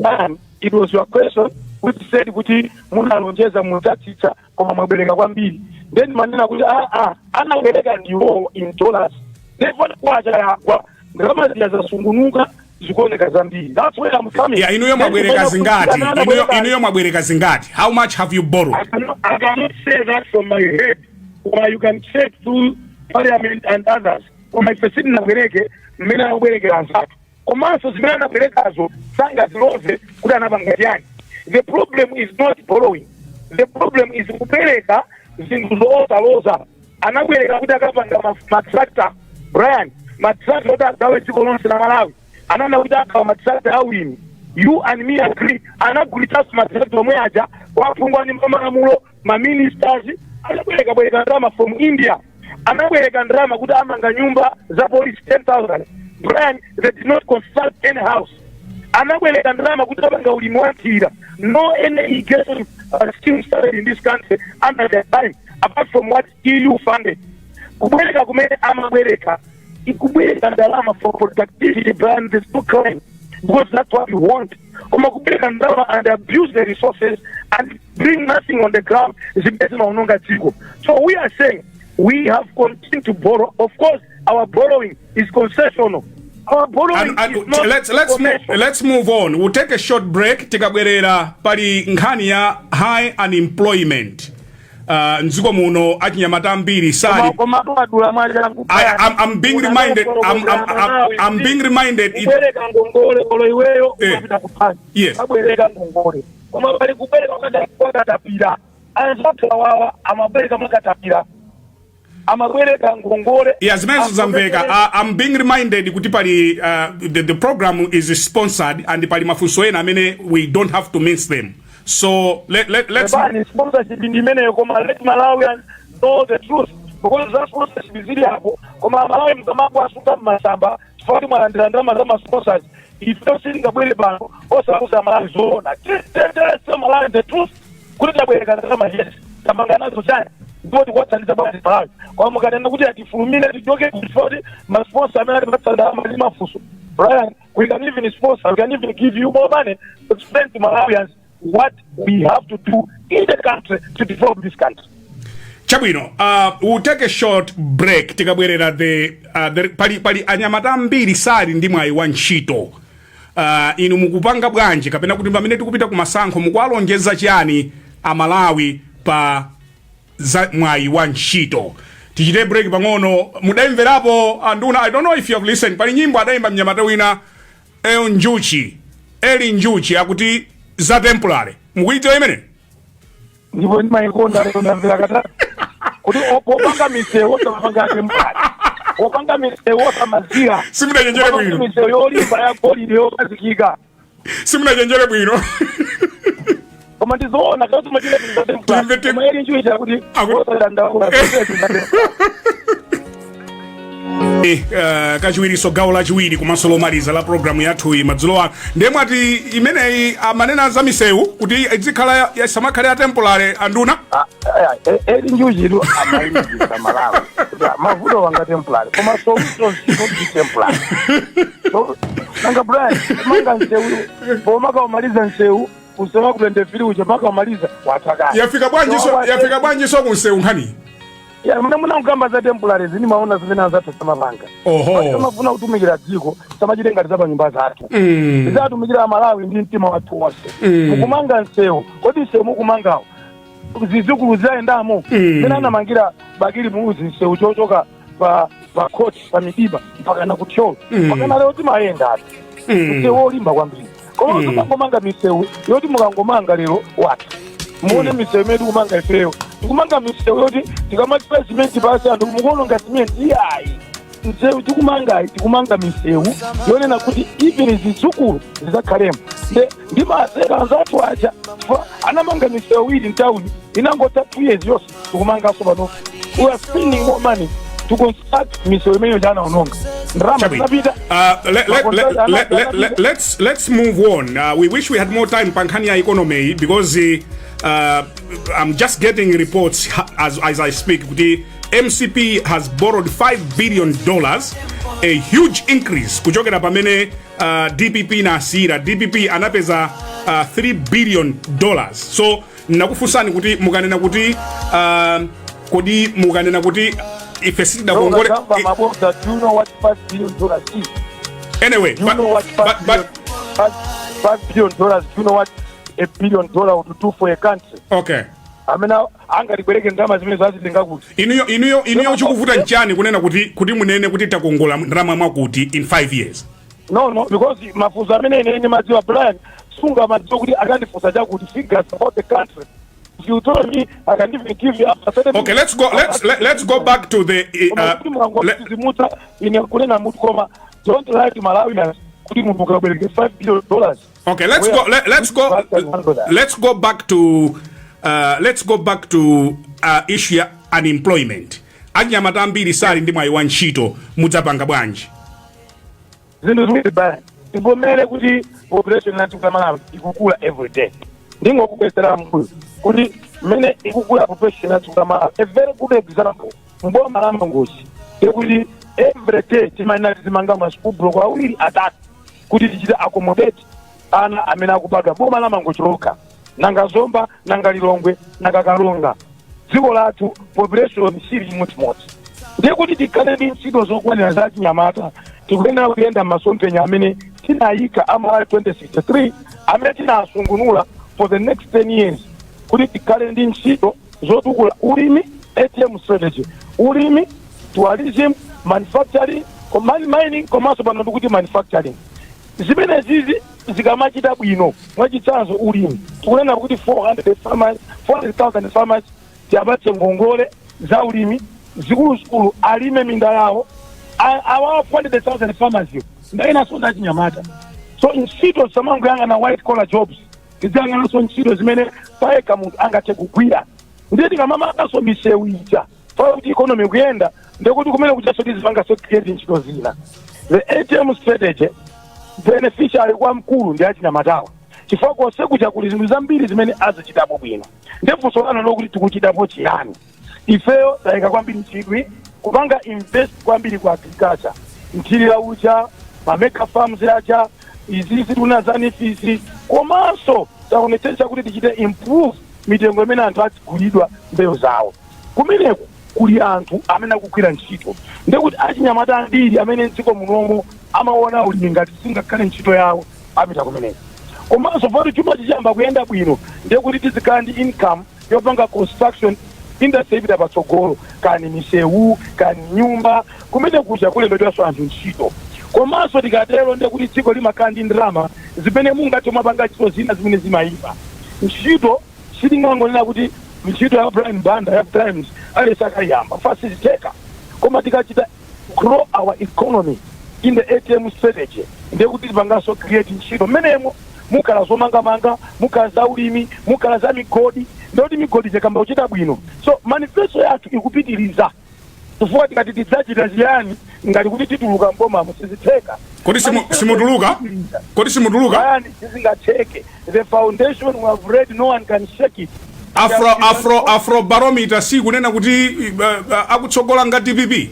Man, it was your question which said kuti munalonjeza mudzatsitsa koma mwabwereka kwambiri. Then manena kuti anabwereka ndiwo in dollars. Therefore kwacha yagwa, ndalama zija zasungunuka, zikuoneka zambiri. That's where I'm coming. Yeah, inuyo Then mwabwereka kumene zingati? kuti Inuyo mwabwereka zingati? How much have you borrowed? I cannot say that from my head. Or you can check through parliament and others. Koma ife sitinabwereke mmene anabwerekera anzathu. Komanso zimene anabwerekazo sangaziloze kuti anapanga chani. The problem is not borrowing. The problem is kupereka zinthu zoosaloza. Anabwereka kuti akapanga ma tractor, Brian, ma tractor kuti agawe dziko lonse la Malawi. Anana kuti agawa ma tractor awiri. You and me agree. Anagulitsanso ma tractor omwe aja waphungwa ndi malamulo, ma ministers. Anabwereka bwereka ndalama from India. Anabwereka ndalama kuti amanga nyumba za police 10,000. Brian, they did not construct any house. Anabwereka ndalama kuti apanga ulimi wa nthira. No any irrigation scheme started in this country under their time, apart from what EU funded. Kubwereka kumene amabwereka, ikubwereka ndalama for productivity, Brian, there's no crime, because that's what we want. Koma kubwereka ndalama and abuse the resources and bring nothing on the ground, zimene zimaononga dziko. So we are saying we have continued to borrow. Of course, our borrowing is concessional. Our borrowing is not Let's move, commercial. Let's move on. We'll take a short break. Tikabwerera, pali nkhani ya high unemployment mdziko muno. Achinyamata ambiri sali Koma twadula mwachangu. I'm being reminded, I'm being reminded it, Kubwereka ngongole, olo iweyo ukapita ku banki, abwereka ngongole, koma pali kubwereka kwakatapira. Anzathu awawa amabwereka mwakatapira, amabwereka ngongole. Yeah, zimenezo zamveka. I'm being reminded kuti pali the program is sponsored and pali mafunso ena amene we don't have to miss them, so let's Bani, sponsorship ndi imeneyo, koma let Malawians know the truth, because za sponsorship zili apo, koma Malawi mkamako asuka mmasamba chifukwa kuti mwalandira ndalama za ma sponsors. Ife sitingabwere pano osauza Malawi zoona. Tell Malawi the truth kuti tabwereka ndalama, yes, tapanga nazo chani, ndipo tikuwathandiza bwanji Malawi? Koma mukanena kuti atifulumire tichoke chifukwa kuti ma sponsor amene atipatsa ndalama ndi mafunso, Brian, We can even sponsor, we can even give you more money to explain to Malawians what we have to do in the country to develop this country. Chabwino, we'll take a short break. Tikabwerera, the pali anyamata ambiri sali ndi mwayi wa ntchito. Inu mukupanga bwanji, kapena kuti pamene tikupita ku masankho mukuwalonjeza chiyani Amalawi pa za mwayi wa ntchito? Tichite break pang'ono. Mudayimverapo, anduna, I don't know if you have listened, pali nyimbo adayimba mnyamata wina, El Njuchi, Eli Njuchi, akuti za temporary. Mukuyidziwa imene? Ndipo ndimayikonda. Lero ndamvera katatu kuti opanga misewu osamapanga temporary, opanga misewu osamazira. Simunachenjere bwino. Misewu yolimba, yagolide, yokhazikika. Simunachenjere bwino. Koma ndizoona kuti machita koma Eli Njuchi kuti osadandaula. Kachiwiriso, gawo lachiwiri komanso lomaliza la programu yathuyi madzulo ano. Ndiye mwati imeneyi amanena za misewu kuti izikhala, samakhale ya temporary, anduna? Eli Njuchitu amayimikisa Malawi kuti mavuto wanga temporary, koma solutions should be temporary. So nanga Brian, manga nsewu pomaka umaliza nsewu usema ku 23 uja maka umaliza watakala. Yafika bwanji so? Yafika bwanji so kunsewu nkhani? Ya, muna muna za temporary zini maona zimene anzathu samapanga. Samafuna kutumikira dziko, samachite ngati za pa nyumba zathu. Tizatumikira Malawi ndi mtima wathu wonse. Mukumanga nsewu, kodi nsewu mukumangawo zizukulu zayendamo? Mene anamangira Bakili Muluzi nsewu chochoka pa court pa Midiba mpaka na kuThyolo, mpaka na lero timayenda ati. Msewu wolimba kwambiri, koma mukangomanga misewu yoti mukangomanga lero wathu, muone misewu imene tikumanga ifeyo. Tikumanga misewu yoti tikamatipa simenti pasi, anthu mukuononga simenti. Iyayi, msewu tikumangayi, tikumanga misewu yonena kuti even zizukulu zizakhalemo. Nde ndimaseka anzathu aja chifukwa anamanga misewu iwiri mtawuni, inangotha 2 years yonse, tikumanganso pano. We are spending more money to construct misewu imeneyo chanaononga ndalama Chabwino. zinapita. Let's move on. We wish we had more time pa nkhani ya economy because I'm just getting reports as I speak kuti MCP has borrowed $5 billion, a huge increase kuchokera pamene DPP nasira. DPP anapeza $3 billion. So nakufunsani kuti mukanena kuti kodi mukanena kuti ife sitidakongole Ukazamva mabodza. Do you know what $5 billion is? Anyway, Do you but, know what but, five but billion, $5 billion? Do you know what $1 billion would do for a country? Okay. Amene angatibwereke ndalama zimene zazitenga kuti? Inuyo chikuvuta nchani kunena kuti munene kuti takongola ndalama mwakuti in 5 years? No, because mafunso amene ine ndimadziwa, Brian, sunga madziwa kuti akandifunsa chakuti figures about the country. If you told me, I can even give you a certain Okay, let's go let's let, let's go back to the Mukangotizimutsa ine kunena mutu, koma don't lie to Malawians kuti munthu ukabwereke $5 billion. Okay, let's go let, let's go let's go back to let's go back to issue ya unemployment. Anyamata ambiri sali ndi mwayi wa ntchito. Mudzapanga bwanji? Zinthu ziwiri, Brian. Tivomere kuti population yathu ya Malawi ikukula every day. Ndingokubwezera mbuyo kuti mmene ikukula population yathu ya Malawi, a very good example, mboma la Mangochi, ndikuti every day timayenera tizimanga ma school block awiri, atatu kuti tichite accommodate ana amene akubadwa boma la Mangochi lokha. Nanga Zomba, nanga Lilongwe, nanga Kalonga? Dziko lathu population sili chimodzimodzi. Ndiye kuti tikhale ndi ntchito zokwanira za chinyamata, tikuyenera kuyenda m'masomphenya amene tinayika a Malawi 2063, amene tinasungunula for the next 10 years, kuti tikhale ndi ntchito zotukula ulimi, ATM strategy, ulimi, tourism, manufacturing, mining, komanso pano ndikuti manufacturing. Zimene zizi zikamachita bwino, mwachitsanzo ulimi, tikunena kuti 400 farmers, 400,000 farmers tiapatse ngongole za ulimi zikuluzikulu, alime minda yawo. Awa 400,000 farmers yo ndayinaso ndachinyamata. So ntchito samangoyang'ana white collar jobs, tiziyang'ananso ntchito zimene payekha munthu angathe kugwira. Ndiye tikamamanganso misewu ija pakuti economy kuyenda, ndekuti kumene kuchaso tizipanganso create ntchito zina. The ATM strategy beneficiary kwa mkulu ndi achinyamatawa, chifukwa konse kuja kuli zinthu zambiri zimene azichitapo bwino. Ndifunso lanu lokuti tikuchitapo chiyani, ifeyo tayika kwambiri chidwi kupanga invest kwambiri ku agriculture, mthirira uja. Ma mega farms aja, izizi tuna za NEEF, komanso taonetsetsa kuti tichite improve mitengo imene anthu azigulidwa mbewu zawo. Kumeneku kuli anthu amene akugwira ntchito, ndekuti achinyamata ambiri amene mdziko munomo amaona ulimi ngati singakhale ntchito yawo apita kumeneko. Komanso poti chuma chichamba kuyenda bwino, ndekuti tizikhala ndi income yopanga construction industry ipita patsogolo, kani misewu, kani nyumba, kumene kuja kulembedwanso anthu ntchito. Komanso tikatero, ndekuti dziko limakhala ndi ndalama zimene mungathe mapanga ntchito zina zimene zimayipa ntchito. Sitingangonena kuti ntchito ya Brian Banda ya Times alesi akayamba fasizitheka, koma tikachita grow our economy in the ATM strategy, ndekuti tipanganso create ntchito mmenemo. Mukhala zomangamanga, mukhala za ulimi, mukhala za migodi, ndekuti migodi chikamba kuchita bwino. So manifesto yathu ikupitiriza, chifukwa tikati tidzachita chiyani ngati kuti tituluka mbomamo, sizitheka. Kodi simutuluka? Ikupitiriza. Kodi simutuluka? Brian, sizingatheke. The foundation we have read, no one can shake it. Afro Afro Afrobarometer sikunena kuti akutsogola nga DPP?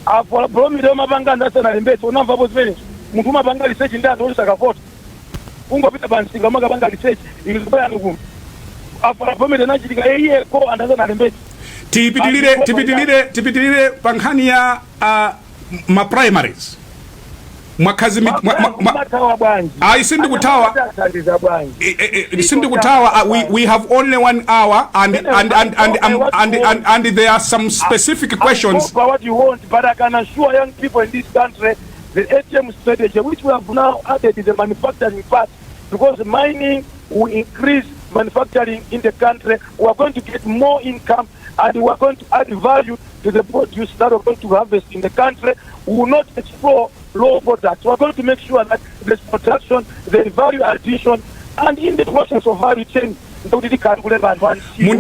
Afrobarometer umapanga anthu asanalembetse. Unamvapo zimenezo? Munthu umapanga research ndi anthu osakavota? Ungopita pamsinga umakapanga research ikuzibwerani kuno. Afrobarometer inachitika iyeko anthu asanalembetse. Tipitilire pa nkhani ya ma primaries. Mwakhazimi mwa, mwa, mwa, Umathawa bwanji? Ayi, sindikuthawa. Athandiza bwanji? Sindikuthawa. We have only one hour and there are some specific questions. I what you want, but I can assure young people in this country the ATM strategy, which we have now added, is the manufacturing part, because mining will increase manufacturing in the country. We are going to get more income and we are going to add value to the produce that we're going to harvest in the country. We will not explore low products. We are going to make sure that there's production, there's value addition, and in the process of value chain, ndikuti tikhale kulemba anthu antchito.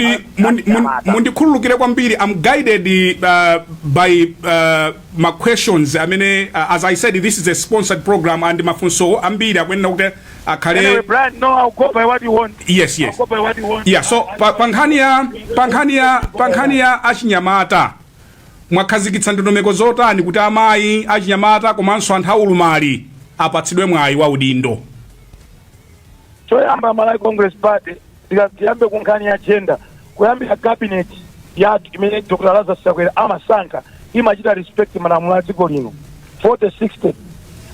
Mundikhululukire kwambiri, I'm guided by my questions amene, as I said, this is a sponsored program and mafunso ambiri akuyenera kuti akhale. Anyway, Brian, no, I'll go by what you want. Yes. I'll go by what you want. Yeah, so pa nkhani ya achinyamata, mwakhazikitsa ndondomeko zotani kuti amayi, achinyamata komanso anthu aulumali apatsidwe mwayi wa udindo? Choyamba, Malawi Congress Party, tiyambe ku nkhani ya gender. Kuyambira cabinet yathu imene Dr Lazarus Chakwera amasankha, imachita respect malamulo a dziko lino 4060.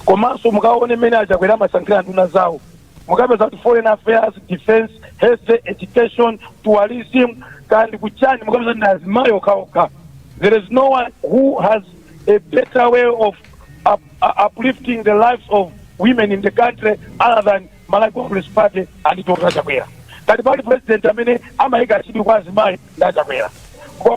Komanso mukaone mmene aChakwera amasankhira nduna zawo, mukapeza kuti foreign affairs, defense, health, education, tourism, kandi kuchani, mukapeza kuti ndi azimayi okhaokha. There is no one who has a better way of uplifting the lives of women in the country other than Malawi Congress Party and Dr Chakwera. Ngati pali president amene amayika chidwi kwa azimayi, ndi aChakwera.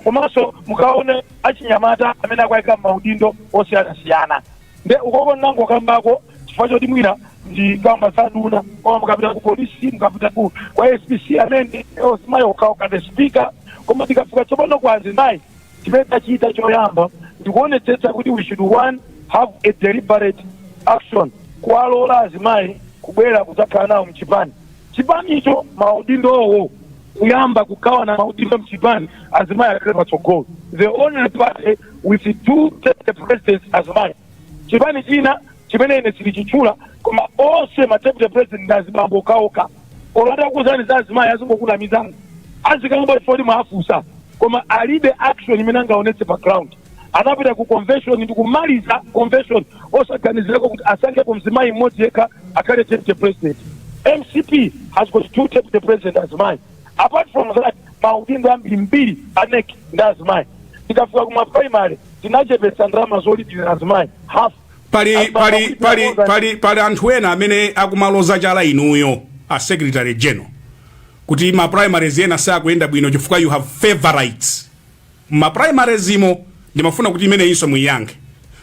Komanso mukaone achinyamata amene akuyika maudindo osiyanasiyana. Nde ukoko nango kambako chifukwa choti mwina ndi kamba za nduna, koma mukapita ku polisi, mukapita kwa SPC, amene azimayi okhaokha, the speaker. Koma tikafika tsopano kwa azimayi, chimene tachita choyamba ndikuonetsetsa kuti we should, one, have a deliberate action kuwalola azimayi kubwera kudzakhala nawo mchipani. Chipanicho, maudindowo, kuyamba kugawana maudindo mchipani, azimayi akhale patsogolo. The only party with two deputy presidents azimayi. Chipani china chimene ine silichitchula, koma onse ma deputy president ndi azibambo okhaokha. Olata kuzani za azimayi, azingokunamizana, azikamba chifukwa mwafusa, koma alibe action imene angaonetse pa ground. Anapita ku convention ndi kumaliza convention osaganizirako kuti asankhepo mzimayi mmodzi yekha akhale deputy president. MCP has got two deputy president azimayi. Apart from that, maudindo ambirimbiri a NEC ndi azimayi. Tikafika kuma primary, tinachepetsa ndalama zolipirira azimayi half. Pali anthu ena amene akumaloza chala inuyo, a secretary general, kuti ma primaries ena sakuyenda bwino chifukwa you have favorites ma primaries imo. Ndimafuna kuti imeneyinso muyiyankhe.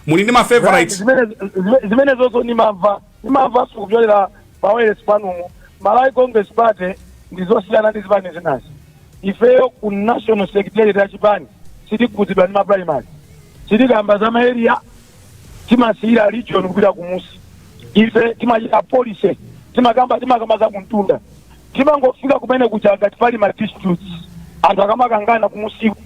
Muli ndi ma favorites? Zimene zonso nimamva kupyolera pawayilesi panumo. Malawi Congress Party ndi zosiyana ndi zipani zinazi. Ifeyo ku national secretariat ya chipani sitikhudzidwa ndi ma primary, sitikamba za ma area, timasiyira region kupita kumusi. Ife timachita policy, timakamba za kumtunda. Timangofika kumene kuja ngati pali ma disputes, anthu akamakangana kumusiku.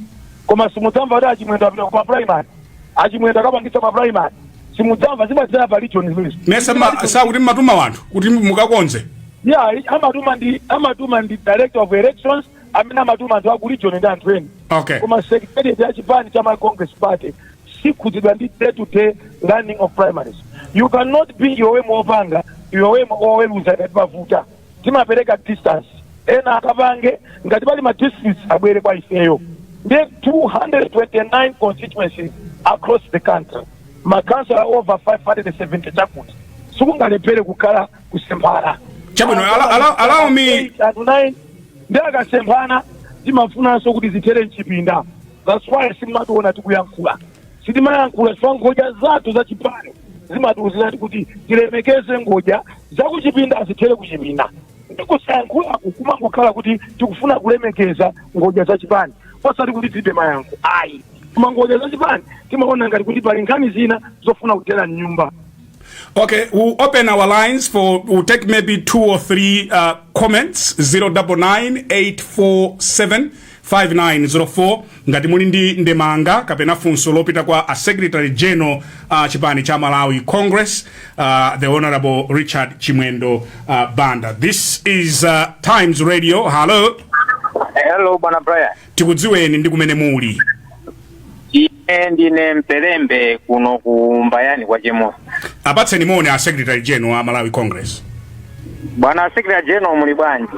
Koma simudzamva kuti aChimwendo apita kuma primary, aChimwendo akapangitsa ma primary. Simudzamva zimathera pa region zimenezo. Mesa sakuti mmatuma wanthu kuti mukakonze? Yeah, amatuma ndi director of elections amene amatuma anthu aku region ndi anthu ena. Koma secretariat ya chipani cha Malawi Congress Party sikhudzidwa ndi day to day running of primaries. You cannot be iwe wopanga, iwe oweruza. Ngati pavuta, timapereka distance, ena akapange. Ngati pali ma districts, abwere kwa ifeyo. Ndi 229 constituencies across the country, makansala over 570, chakuti sikungalephere kukhala kusemphana. Chabwino, allow me- Anthu 9 ndi akasemphana, timafunanso kuti zithere mchipinda. That's why simationa tikuyankhula, sitimayankhula chifukwa ngodya zathu za chipani zimatiuzirati kuti tilemekeze ngodya zakuchipinda, zithere kuchipinda. Ndikusayankhulaku kumangokhala kuti tikufuna kulemekeza ngodya za chipani, osati kuti tilibe mayankho, ayi. Koma ngodya za chipani timaona ngati kuti pali nkhani zina zofuna kuthera mnyumba. Okay, we'll open our lines for, we'll take maybe two or three comments. 099 847 5904 ngati muli ndi ndemanga kapena funso lopita kwa a Secretary General chipani cha Malawi Congress, the Honorable Richard Chimwendo Banda. This is Times Radio. Hello. Hello, bwana Brian. Tikudziweni ndi kumene muli. Ine ndine Mpelembe kuno ku Mbayani kwa Chemosi. Apatseni moni a Secretary General a Malawi Congress. Bwana Secretary General, muli bwanji?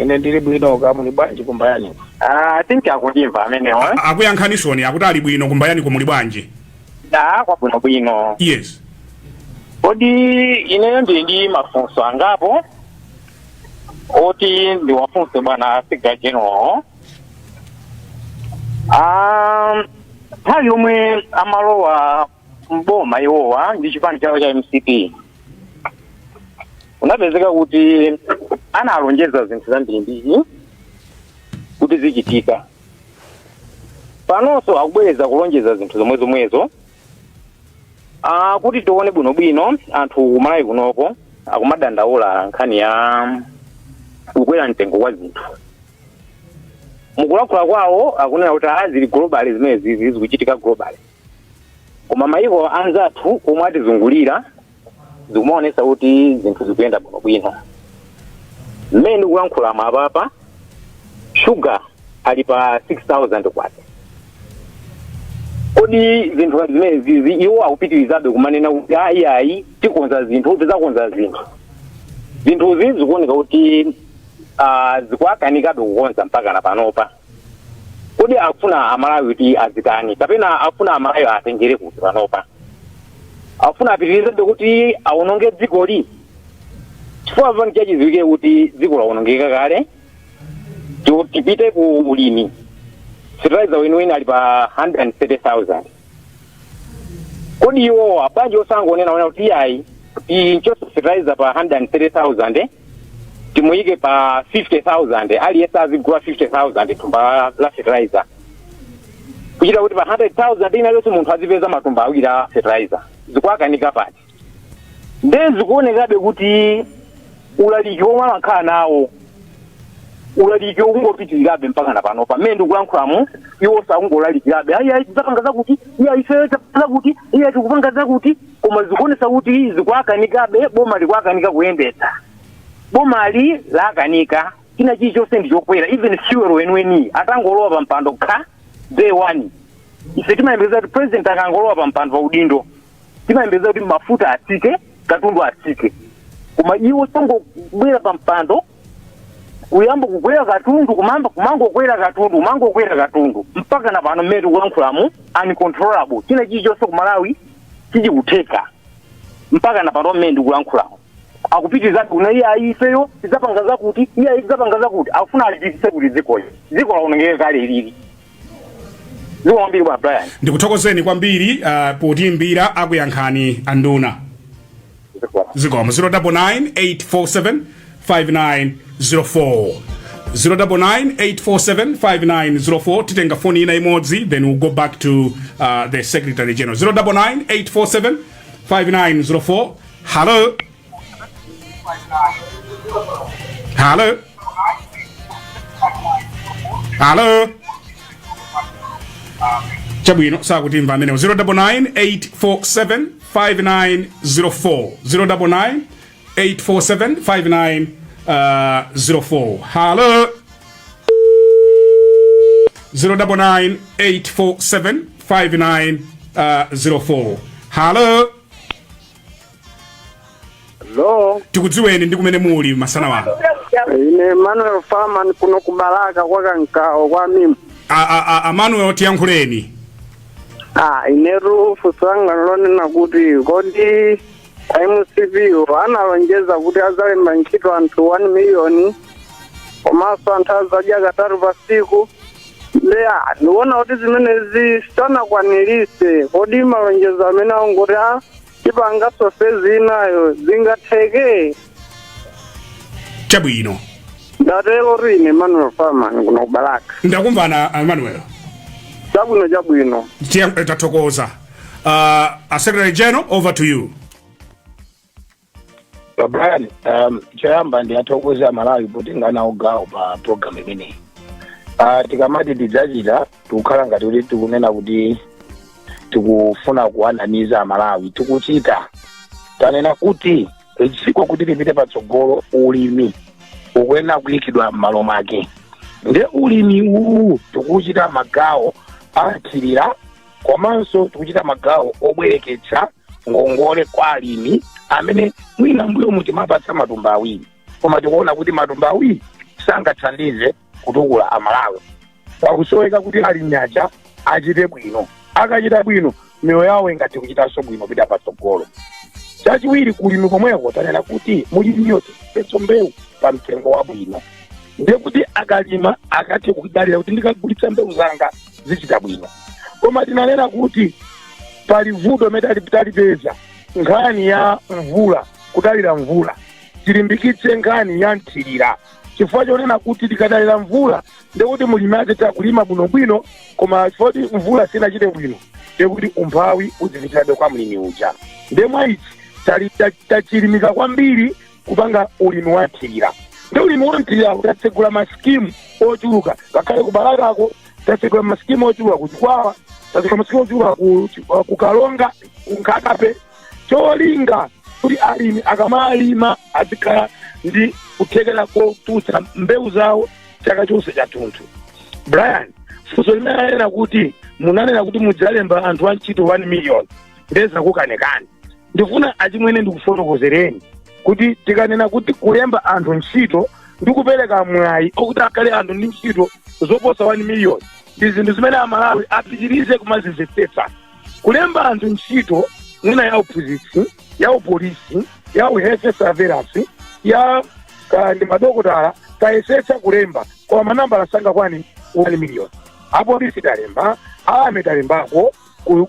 Ine ndili bwino, ka muli bwanji kumbayani? Ah, I think akundimva amenewo, eh? Akuyankhanisoni, akuti ali bwino. Kumbayani kumuli bwanji? Ah, kwabwino bwino. Yes. Kodi ineyo ndili ndi mafunso angapo oti ndiwafunse bwana Secretary General. Ah, nthawi yomwe amalowa mboma iwowa ndi chipani chawo cha MCP, unapezeka kuti analonjeza zinthu zambirimbiri kuti zichitika. Panonso akubwereza kulonjeza zinthu zomwe zomwezo. Ah, kuti tione bwinobwino, anthu kumalawi kunoko akumadandaula nkhani ya kukwera mtengo kwa zinthu. Mukulankhula kwawo akunena kuti a zili global, zimene zizi zikuchitika global, koma mayiko anzathu omwe atizungulira zikumaonesa kuti zinthu zikuyenda bwinobwino. Mmene ndikulankhula apapa, shuga ali pa 6000 kwacha. Kodi zinthu ngati zimene zizi, iwo akupitirizabe kumanena kuti ayi, ayi, tikonza zinthu, tizakonza zinthu, zinthuzi zikuoneka kuti zikuakanikabe kukonza mpaka na panopa. Kodi akufuna Amalawi kuti azitani, kapena akufuna Amalawi atengere kuti panopa akufuna apitirizebe kuti awononge dzikoli? Chifukwa pano chachidziwike kuti dziko lawonongeka kale. Tipite ku ulimi, fertilizer weniweni ali pa 130,000. Kodi iwo bwanji osangonena ona kuti iyayi, tinchotse fertilizer pa 130,000, timuyike pa 50,000, aliyense azigula 50,000 thumba la fertilizer, kuchita kuti pa 100,000 ina yonse munthu azipeza matumba awiri a fertilizer? Zikuakanika pati? Nde zikuonekabe kuti ulaliki omwe amakhala nawo, ulaliki ukungopitirirabe mpaka na pano. Pamene ndikulankhulamu, iwo sakungolalikirabe, ayi, ayi, tidzapanga zakuti, iya, ife zakuti, iya, tikupanga zakuti, koma zikuonesa kuti zikuakanikabe. Boma likuakanika kuyendetsa, bomali lakanika, china chilichonse ndi chokwera, even fuel weniweni. Atangolowa pa mpando kha day one, ife timayembekeza kuti president akangolowa pa mpando pa udindo, timayembekeza kuti mafuta atsike, katundu atsike, koma iwo sangobwera pa mpando kuyamba kukwera katundu, kumamba kumangokwera katundu, kumangokwera katundu mpaka na pano mmene tikulankhulamu, uncontrollable. China chilichonse ku Malawi chichikutheka mpaka na pano mmene ndikulankhulamu. Akupitirizabe kuna, iye ayi, ifeyo tidzapanga zakuti, iye ayi, tidzapanga zakuti. Akufuna alipitise kuti dzikoli? Dziko laonongeka kale lili. Zikomo kwambiri, bwana Brian. Ndikuthokozeni kwambiri potiyimbira. Akuyankhani anduna. Zikomo. 099 847 5904, 099 847 5904. Titenga foni ina imodzi, then we'll go back to the Secretary General. 099 847 5904. Hello, hello, hello. Chabwino, sakutimva amenewo. 099 847 5904, 099 847 5904. Hello, 099 847 5904. Hello. Hello. Tikudziweni ndi kumene muli masana wano. Ine Manuel Farman, kuno kubalaka kwa Kankawo kwa mimi. A Manuel, tiyankhuleni. Ah, inetu funso langa lonena kuti kodi MCP analonjeza kuti azalemba ntchito anthu 1 million, komanso anthu azadya katatu pa siku. Nde ndikuona kuti zimenezi sanakwanirise. Kodi malonjezo amene angoti a tipangaso phase inayo zingatheke? Chabwino. Ndatero, ine Manuel Farman kuno kubalaka. Ndakumvana, Manuel. Chabwino, chabwino. Tathokoza. A Secretary General, over to you. Brian, choyamba ndiyathokoza Malawi potenga nawo gawo pa program imeneyi. Tikamati tidzachita, tikukhala ngati kuti tikunena kuti tikufuna kuwanamiza Amalawi. Tikuchita. Tanena kuti dziko kuti lipite patsogolo, ulimi ukuyenera kuyikidwa m'malo mwake. Nde ulimi uwu tikuchita magawo anthirira, komanso tikuchita magawo obwereketsa ngongole kwa alimi amene mwina mbuyo mutimapatsa matumba awiri, koma tikuona kuti matumba awiri sangathandize kutukula Amalawi. Pakusoweka kuti alimi aja achite bwino. Akachita bwino, miyoyo yawo ingathe kuchitanso bwino pita patsogolo. Chachiwiri, kulimi komweko tanena kuti mulimiyo tipetso mbewu pa mtengo wabwino, ndiye kuti akalima akathe kudalira kuti ndikagulitsa mbewu zanga zichita bwino. Koma tinanena kuti pali vuto imene talipeza, nkhani ya mvula, kudalira mvula. Tilimbikitse nkhani ya nthirira, chifukwa chonena kuti tikadalira mvula, ndekuti mulimi azitha kulima bwinobwino, koma chifukwa kuti mvula sinachite bwino, ndekuti umphawi uzipitirabe kwa mlimi uja. Ndiye mwa ichi tachilimika kwambiri kupanga ulimi wa nthirira. Ndi ulimi wa nthirira tatsegula masikimu ochuluka, ngakhale kubalakako tatsegula masikimu ochuluka, kuchikwawa tatsegula masikimu ochuluka, ku Kalonga, ku Nkhata Bay, cholinga kuti alimi akamalima azikhala ndi kuthekera kotulutsa mbewu zawo chaka chonse chathunthu. Brian, funso limene anena kuti munanena kuti mudzalemba anthu antchito 1 million, ndezakukanekani. Ndifuna achimwene ndikufotokozereni kuti tikanena kuti kulemba anthu ntchito ndi kupereka mwayi okuti akhale anthu ndi ntchito zoposa 1 million, ndi zinthu zimene Amalawi apitirize kumazimvetsetsa. Kulemba anthu ntchito mwina ya uphunzitsi, ya upolisi, ya health surveillance, ya ndi madokotala, tayesetsa kulemba, koma manambala sangakwani 1 million. Apolisi talemba, army talembako,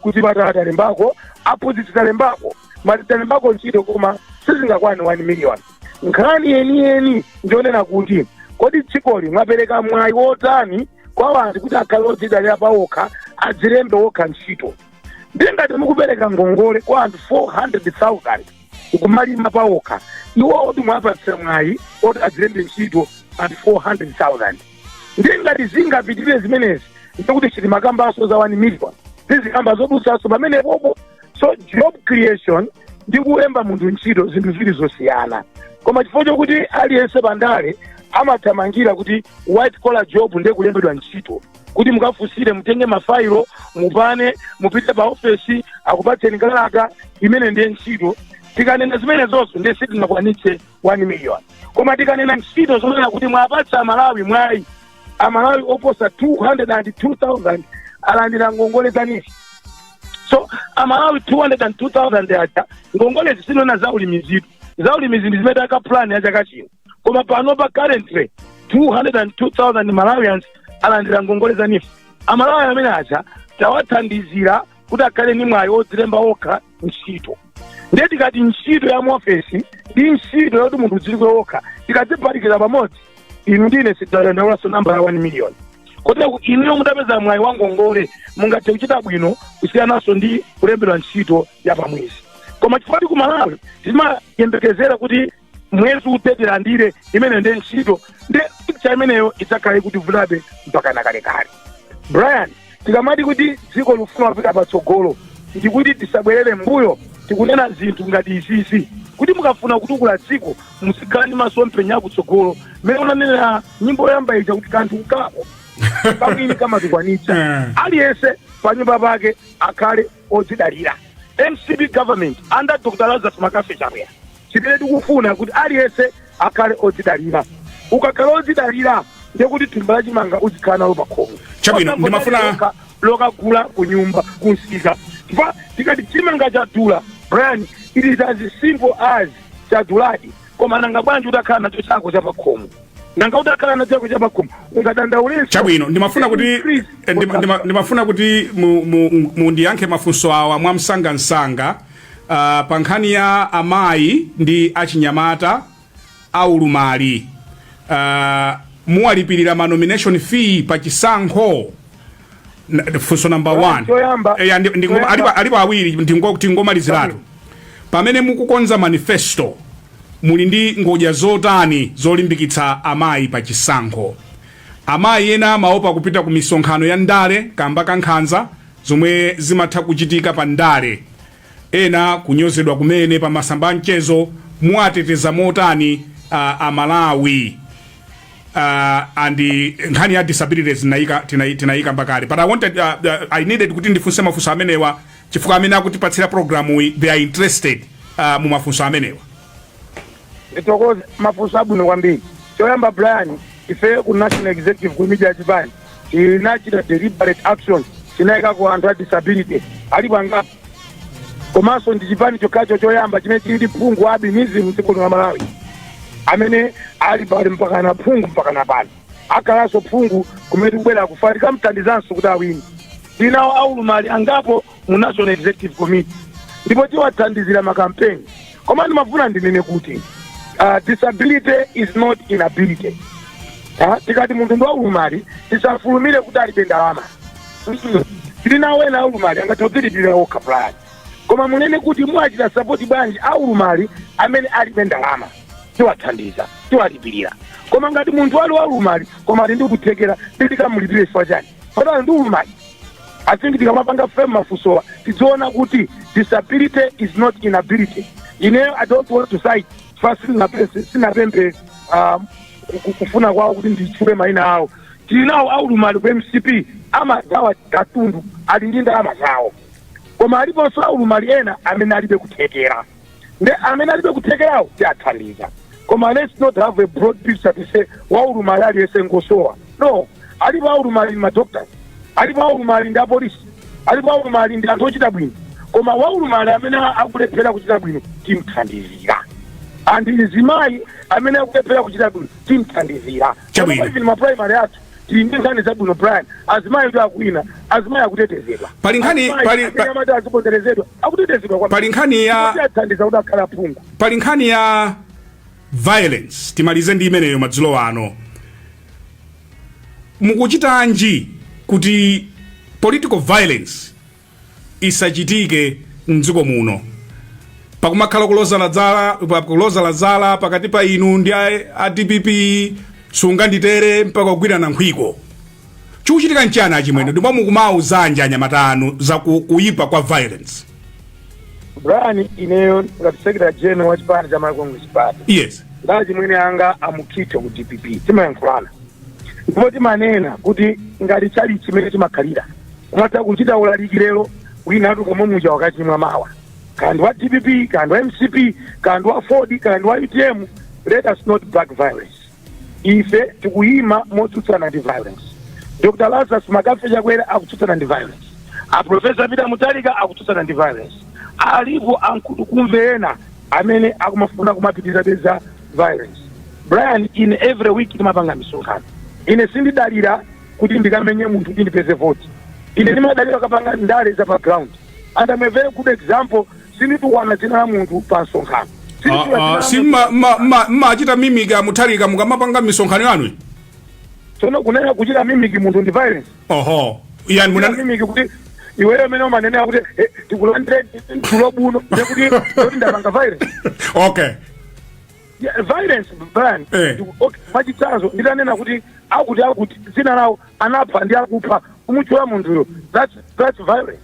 kuchipatala talembako, aphunzitsi talembako, mati talembako ntchito, koma sizingakwani 1 million. Nkhani yeniyeni ndionena kuti kodi dzikoli mwapereka mwayi wotani kwa anthu kuti akhale odzidalira pawokha, adzilembe wokha ntchito? Ndiye ngati mukupereka ngongole kwa anthu 400,000 kumalima pawokha, iwo oti mwapatsa mwayi oti adzilembe ntchito anthu 400,000. Ndiye ngati zingapitirire zimenezi, ndikuti sitimakambanso za 1 million, zizikamba zodutsanso pamenepopo. So job creation ndi kulemba munthu ntchito zinthu zili zosiyana, koma chifukwa chokuti aliyense pandale amathamangira kuti white collar job ndiye kulembedwa ntchito, kuti mukafunsire, mutenge mafailo, mupane, mupite pa ofesi, akupatseni kalata, imene ndiye ntchito. Tikanena zimenezonso, ndiye sitinakwanitse 1 million. Koma tikanena ntchito zonena kuti mwapatsa Amalawi mwayi, Amalawi oposa 202,000 alandira ngongole za NEEF. So Amalawi 202,000 aja, ngongole zisinona za ulimizitu, za ulimizi ndi zimene aka plan ya chaka chino, koma panopa currently 202,000 Malawians alandira ngongole za NEEF. Amalawi amene aja tawathandizira kuti akhale ni mwayi odzilemba okha ntchito. Ndiye tikati ntchito ya muofesi ndi ntchito yoti munthu udzilikwe wokha, tikadziphatikiza pamodzi, inu ndine sidzadandaulaso namba ya 1 million. Kotero inuyo mutapeza mwayi wa ngongole, mungathe kuchita bwino kusiyananso ndi kulembedwa ntchito ya pamwezi. Koma chifukwa ku Malawi timayembekezera kuti mwezi uthe tilandire, imene ndiye ntchito, ndi picture imeneyo idzakhale kuti vulabe mpaka nakalekale. Brian, Tikamati kuti dziko lifuna kupita patsogolo, ndikuti tisabwerere mbuyo, tikunena zinthu ngati izizi, kuti mukafuna kutukula dziko muzikhala ndi masomphenya akutsogolo. Mmene unanena nyimbo yoyamba ija kuti kanthu kako kamwini kamatikwanitsa. Aliyense panyumba pake akhale odzidalira. MCP government under Dr Lazarus McCarthy Chakwera, chimene tikufuna kuti aliyense akhale odzidalira. Ukakhala odzidalira, ndiye kuti thumba lachimanga uzikhala nalo pakhomo. Chabwino, Lokagula ku nyumba kunsika, chifukwa tikati chimanga chadula, Brian, it is as simple as chaduladi. Koma nanga bwanji utakhala nacho chako chapakhomo? Nanga utakhala nacho chako chapakhomo ungadandaulenso? Chabwino, ndimafuna kuti ndimafuna kuti mundiyankhe mafunso awa mwamsangamsanga pa nkhani ya amayi ndi achinyamata aulumali. Muwalipirira ma nomination fee pa chisankho? Funso number one. Choyamba Ya, choyamba- alipo awiri, tingomaliziratu. Pamene mukukonza manifesto, muli ndi ngodya zotani zolimbikitsa amayi pa chisankho? Amayi ena amaopa kupita ku misonkhano ya ndale kamba ka nkhanza zomwe zimatha kuchitika pa ndale, ena kunyozedwa kumene pa masamba a mchezo. Muwateteza motani Amalawi? And nkhani ya disabilities tinayika mbakale, but I needed kuti ndifunse mafunso amenewa chifukwa amene akutipatsira programu iyi, they are interested mu mafunso amenewa. Nditokoze, mafunso abwino kwambiri. Choyamba, Brian, ife ku National Executive Committee ya chipani tinachita deliberate action, tinayikako anthu a disability, alipo angapo. Komanso ndi chipani chokhacho choyamba chimene chili ndi phungu wa albinism mdziko lino la Malawi, amene ali pali mpakana phungu, mpakana pano akhalanso phungu kumene tikubwera kufa, tikamthandizanso kuti awine. Tinawo aulumali angapo mu National Executive Committee ndipo tiwathandizira makampeni. Koma ndimafuna ndinene kuti disability is not inability. Tikati munthu ndi waulumali, tisafulumire kuti alibe ndalama. Tili nawo ena aulumali angathe kudzilipirira okha, Brian. Koma munene kuti muwachita support bwanji aulumali amene alibe ndalama? Tiwathandiza, tiwalipirira. Koma ngati munthu ali waulumali koma ali ndi kuthekera, tikamulipire chifukwa chani? Pano ali ndi ulumali. I think tikamapanga frame mafunsowa, tidziona kuti disability is not inability. Ineyo I don't want to cite, fa sinapemphe kufuna kwawo kuti nditchule mayina awo. Tili nawo aulumali ku MCP amagawa katundu, ali ndi ndalama zawo. Koma aliponso aulumali ena amene alibe kuthekera, nde amene alibe kuthekerawo tiathandiza. Koma let's not have a broad picture to say waulumali aliyense ngosowa. No, alipo aulumali ndi madoctors, alipo aulumali ndi apolisi, alipo aulumali ndi anthu ochita bwino. Koma waulumali amene akulephera kuchita bwino timthandizira, and mzimayi amene akulephera kuchita bwino timthandizira. Chabwino. Even ma primary athu tili ndi nkhani zabwino, Brian. Azimayi ndi akuwina, azimayi akutetezedwa. Pali nkhani- Azimayi amene amati aziponderezedwa akutetezedwa kwambiri. Pali nkhani ya Athandiza kuti akhala aphungu. Pali nkhani ya violence, timalize ndi imeneyo madzulo ano. Mukuchitanji kuti political violence isachitike mdziko muno, pakumakhala kulozala zala pakati pa inu ndi a DPP, sunganditere, mpaka kugwirana nkhwiko? Chikuchitika nchani, achimwene? Ndipo mukumauzanja anyamata anu za kuyipa kwa violence? Brian, ineyo ngati secretary general wa chipani cha Malawi Congress Party, ndachimwene anga amukhito ku DPP timayankhulana, ndipo timanena kuti ngati chali chimene timakhalira kumatha kuchita ulaliki lero, wina atuka muja wakachimwa mawa, kandi wa DPP, kandi wa MCP, kandi wa AFORD, kandi wa UTM, let us not back violence. Ife tikuyima motsutsana ndi violence. Dr Lazarus McCarthy Chakwera akutsutsana ndi violence, a Professor Peter Mutharika akutsutsana ndi violence. Alipo ankhutukumve ena amene akumafuna kumapitiriza za violence. Brian, in every week timapanga misonkhano. Ine sindidalira kuti ndikamenye munthu kuti ndipeze voti. Ine ndimadalira kapanga ndale za pa ground, and I'm a very good example. Sinditukwana dzina la munthu pa msonkhano. Sinditchula dzina la Si munthu. mmachita mimic a Mutharika mukamapanga misonkhano yanu? Tsono kunena kuchita mimic munthu ndi violence? Oho, yani muna muna mimic kuti iweyo amene umanenera kuti tikulandire tulo buno, ndekuti kuti ndapanga violence? Okay. Yeah, violence, Brian. Okay, mwachitsanzo nditanena kuti Akuti akuti dzina lawo anapha ndi akupha, kumutchula munthuyo, that's violence.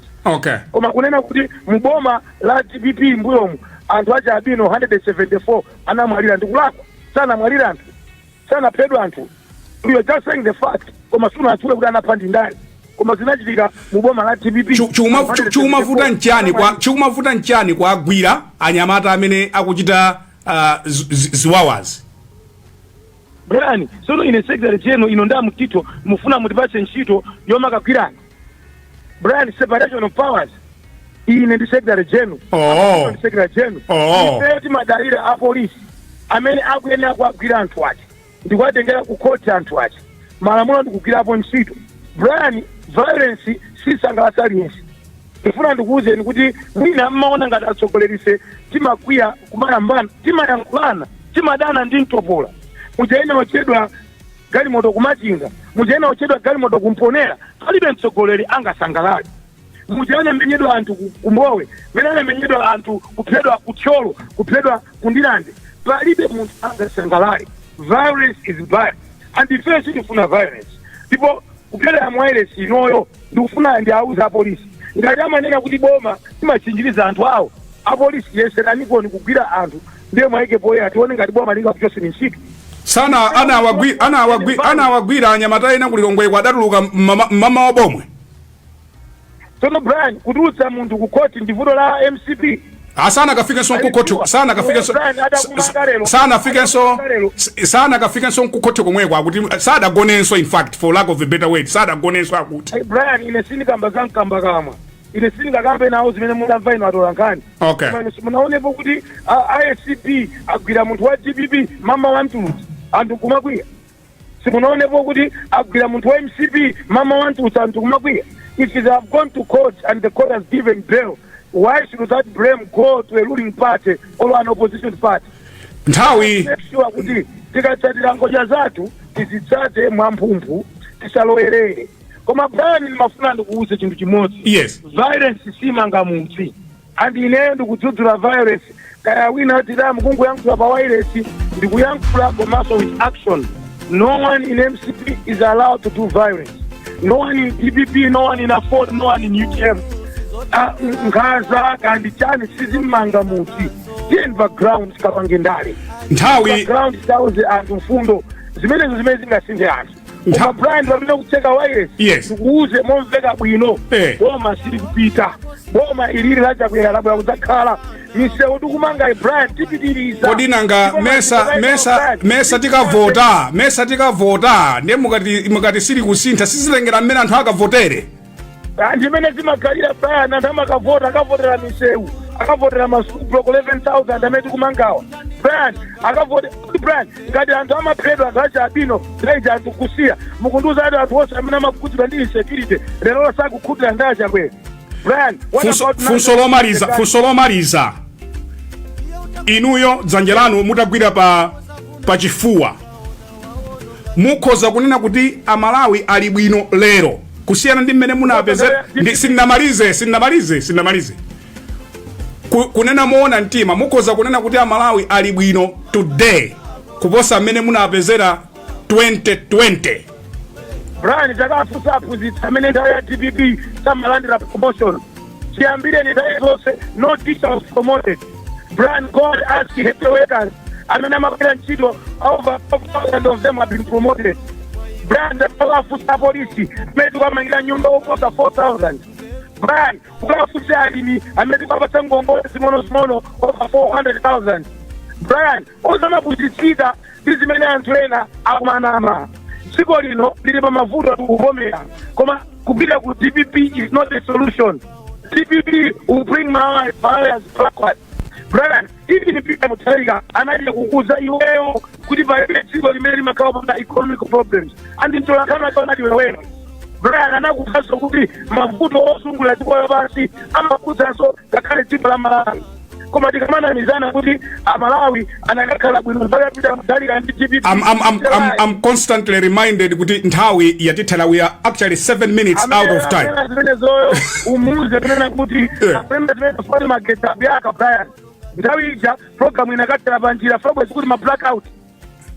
Koma kunena kuti muboma la DPP mbuyomu anthu achi albino 174 anamwalira, ndikulakwa? Sanamwalira anthu, sanaphedwa anthu. You are just saying the fact, koma sunatchule kuti anapha ndi ndani, koma zinachitika muboma la DPP. Chikumavuta nchani kuagwira anyamata amene akuchita ziwawazi? Brian, sono ine secretary general ino ndamutito mufuna mutipatse ntchito yomakagwirana? Brian, separation of powers. Ine ndi secretary general. Ndi secretary general. Ife timadalira apolisi amene akuyenera kuagwira anthu aja ndikuwatengera ku court anthu aja. Malamulo ndikugwirapo ntchito. Brian, violence sisangalatsa aliyense. Ndifuna ndikuwuzeni kuti mwina mmaona ngati atsogolerise timakwiya, kumayambana, timayankhulana, timadana ndi mtopola. Mujaena ochedwa galimoto kumachinga, mujaena ochedwa galimoto kumponera, palibe mtsogoleri angasangalale. Mujaena menyedwa anthu kumbowe, mene anamenyedwa anthu, kuphedwa kuthyolo, kuphedwa kundilande, palibe munthu angasangalale. Violence is bad and ife sitifuna violence. Ndipo kupyolera mu wireless inoyo ndikufuna ndiauza apolisi, ngati amanena kuti boma timachinjiriza anthu awo, apolisi yeseranikoni kugwira anthu, ndiye mwayike poyera, tione ngati boma lingakuchoseni ntchito. Sana anawagwira anyamata ena kulilongweko, adatuluka mmama wa bomwe. Tsono Brian, kutulutsa munthu ku khoti ndi vuto la MCP? Asana kafikenso nkukhoti, sana kafikenso. Brian, adakumanga lero. Sana fikenso. Adakumanga lero. Sana kafikenso nkukhoti komweko, akuti sadagonenso, in fact, for lack of a better word, sadagonenso akuti. Hey, Brian, ine sindikamba za mkamba kamwa, ine sindingakambe nawo zimene munamva ino atola nkhani. Koma ine simunaonepo kuti ACB agwira munthu wa DPP mama wa mtulutsi, anthu kumakwiya? Simunaonepo kuti agwira munthu wa MCP mama wa mtulutsi, anthu kumakwiya? If they have gone to court and the court has given bail, why should that blame go to a ruling party or an opposition party? Nthawi Make sure kuti tikatsatira ngodya zathu tizitsate mwamphumphu, tisalowerere. Koma Brian, ndimafuna ndikuwuze chinthu chimodzi. Violence simanga mudzi, and ineyo ndikudzudzula violence. Kaya wina atira mukungoyankhula pa wireless, ndikuyankhula komanso with action. No one in MCP is allowed to do violence, no one in DPP, no one in AFORD, no one in UTM. Nkhaza kandi chani sizimmanga mudzi. Tiyeni pa ground tikapange ndale. Nthawi pa ground tauze anthu mfundo zimenezo zimene zingasinthe anthu. Koma Brian, pamene kutseka wireless, ndikuuze momveka bwino, boma sili kupita. Boma ilili lachakwera labwera kudzakhala. Misewu tikumanga, Brian, tipitiriza. Kodi nanga Ndipo mesa maziko mesa Brian, mesa tikavota, ndiye mukati sili kusintha, sizilengera mmene anthu akavotere? Ndimene zimakhalira, Brian. Anthu amakavota, akavotera misewu, akavotera ma school block 11,000 amene tikumangawa, Brian. Akavote Brian, ngati anthu amaphedwa, anthu achi albino laija, anthu kusiya, mukundiuza kuti anthu onse amene amakhudzidwa ndi insecurity lero sakukhutira ndi achakwera, Brian? What about Funso lomaliza, funso lomaliza. Inuyo dzanja lanu mutagwira pa chifuwa, mukhoza kunena kuti Amalawi ali bwino lero kusiyana ndi mmene munapezera? Sindinamalize, sindinamalize, sindinamalize. Kunena moona mtima, mukhoza kunena kuti Amalawi ali bwino today kuposa mmene munapezera 2020? Brian, takafunsa aphunzitsi amene nthawi ya DPP samalandira promotion. Chiyambire ni nthawi zonse, no teacher was promoted. Brian, go ask health workers amene amagwira ntchito, over 12,000 of them have been promoted. Brian, takafunsa apolisi amene tikuwamangira nyumba oposa 4000. Brian, ukafunsa alimi amene tikuwapatsa ngongole zing'ono-zing'ono, over 400,000. Brian, osamapusitsika ndi zimene anthu ena akumanama. Dziko lino lili pa mavuto, tikuvomera, koma kupita ku DPP is not the solution. DPP will bring Malawians backward. Brian, even Peter Mutharika anali kukuza iweyo kuti palibe dziko limene limakhala popanda economic problems, and mtolankhani wake anati weweyo. Brian, anakuuzanso kuti mavuto osungulira dziko lapansi amakhudzanso ngakhale dziko la Malawi. Koma tikamanamizana kuti Amalawi anakakhala bwino nthawi ya Peter Mutharika ndi DPP, I'm constantly reminded kuti nthawi yatithera. We are actually 7 minutes out of time. Amene zimenezoyo umuze kunena kuti amene zimene foni magetsi akuyaka, Brian, nthawi ija program inakathera panjira fabwezi kuti ma blackout.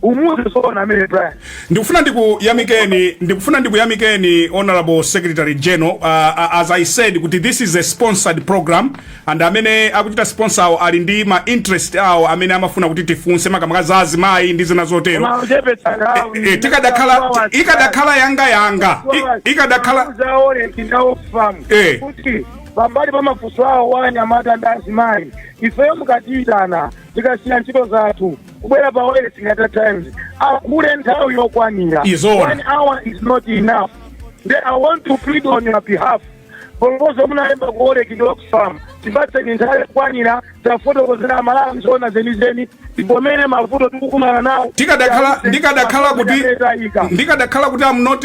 Umuze zoona amene, Brian. Ndikufuna ndikuyamikeni, Honorable Secretary General. As I said kuti this is a sponsored program, and amene akuchita sponsor awo ali ndi ma interest awo amene amafuna kuti tifunse makamaka za azimayi ndi zina zotero. Tikadakhala Ikadakhala yanga ikadakhala zaone ndaofamu kuti pambali pa mafunso awo wa anyamata ndi azimayi, ifeyo mukatiyitana tikasiya ntchito zathu kubwera pa wireless ngati Times, akule nthawi yokwanira. Izona. One hour is not enough. Then I want to plead on your behalf, proposal munalemba ku WOLREC ndi Oxfam, tipatseni nthawi yokwanira, tafotokozera Malawi zoona zenizeni, tipomene mavuto tikukumana nawo. Ndikadakhala kuti I'm not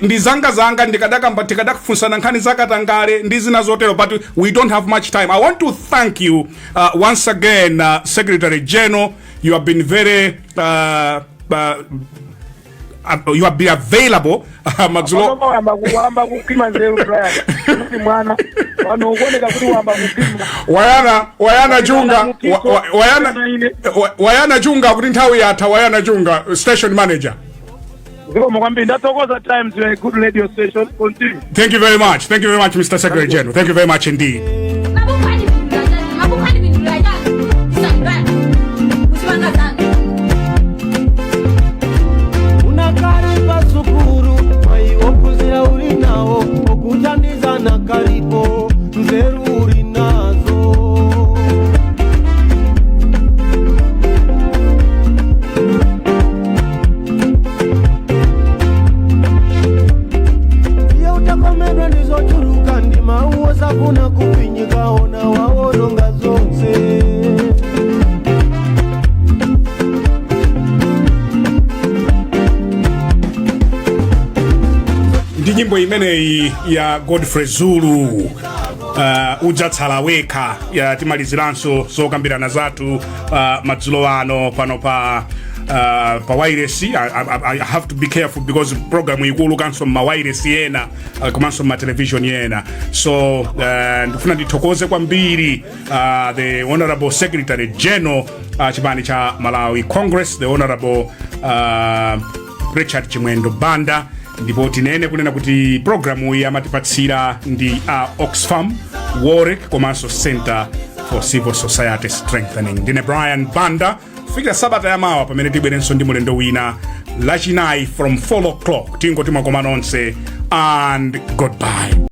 ndi zanga zanga, ndikadakamba, tikadakufunsana nkhani zakatangale ndi zina zotero, but we don't have much time. I want to thank you once again, Secretary General. You have been very you have been available madzulo. Wamba kukhwima nzeru, Brian, kuti mwana pano ukuoneka kuti wamba kukhwima. Wayana Chunga, Wayana Chunga, kuti nthawi yatha. Wayana Chunga, station manager. Zikomo kwambiri, ndathokoza. Times, you're a good radio station, continue. Thank you very much. Thank you very much, Mr Secretary General. Thank you very much indeed. Mabukhwani bindula chani? Mabukhwani bindula chani? Isangani musipanga zanu. Unakali pasukuru mai ophunzira uli nawo okuthandizana kalipo nzeru uli nazo. Iye utakomedwa ndizochuluka ndi mawu osafuna kupinyika ona waononga zonse. Ndi nyimbo imeneyi ya Godfrey Zulu, Udzatsala Wekha, ya timaliziranso zokambirana zathu madzulo ano pano pa wireless. I have to be careful because program ikulukanso ma wireless ena, komanso ma television ena. So ndikufuna ndithokoze kwambiri the Honorable Secretary General chipani cha Malawi Congress, the Honorable Richard Chimwendo Banda. Ndipo tinene kunena kuti programu iyi amatipatsira ndi a Oxfam, WOLREC komanso Center for Civil Society Strengthening. Ndine Brian Banda. Kufikira sabata yamawa pamene tibwerenso ndi mulendo wina, Lachinayi from 4 o'clock, tingoti mwakoma nonse and goodbye.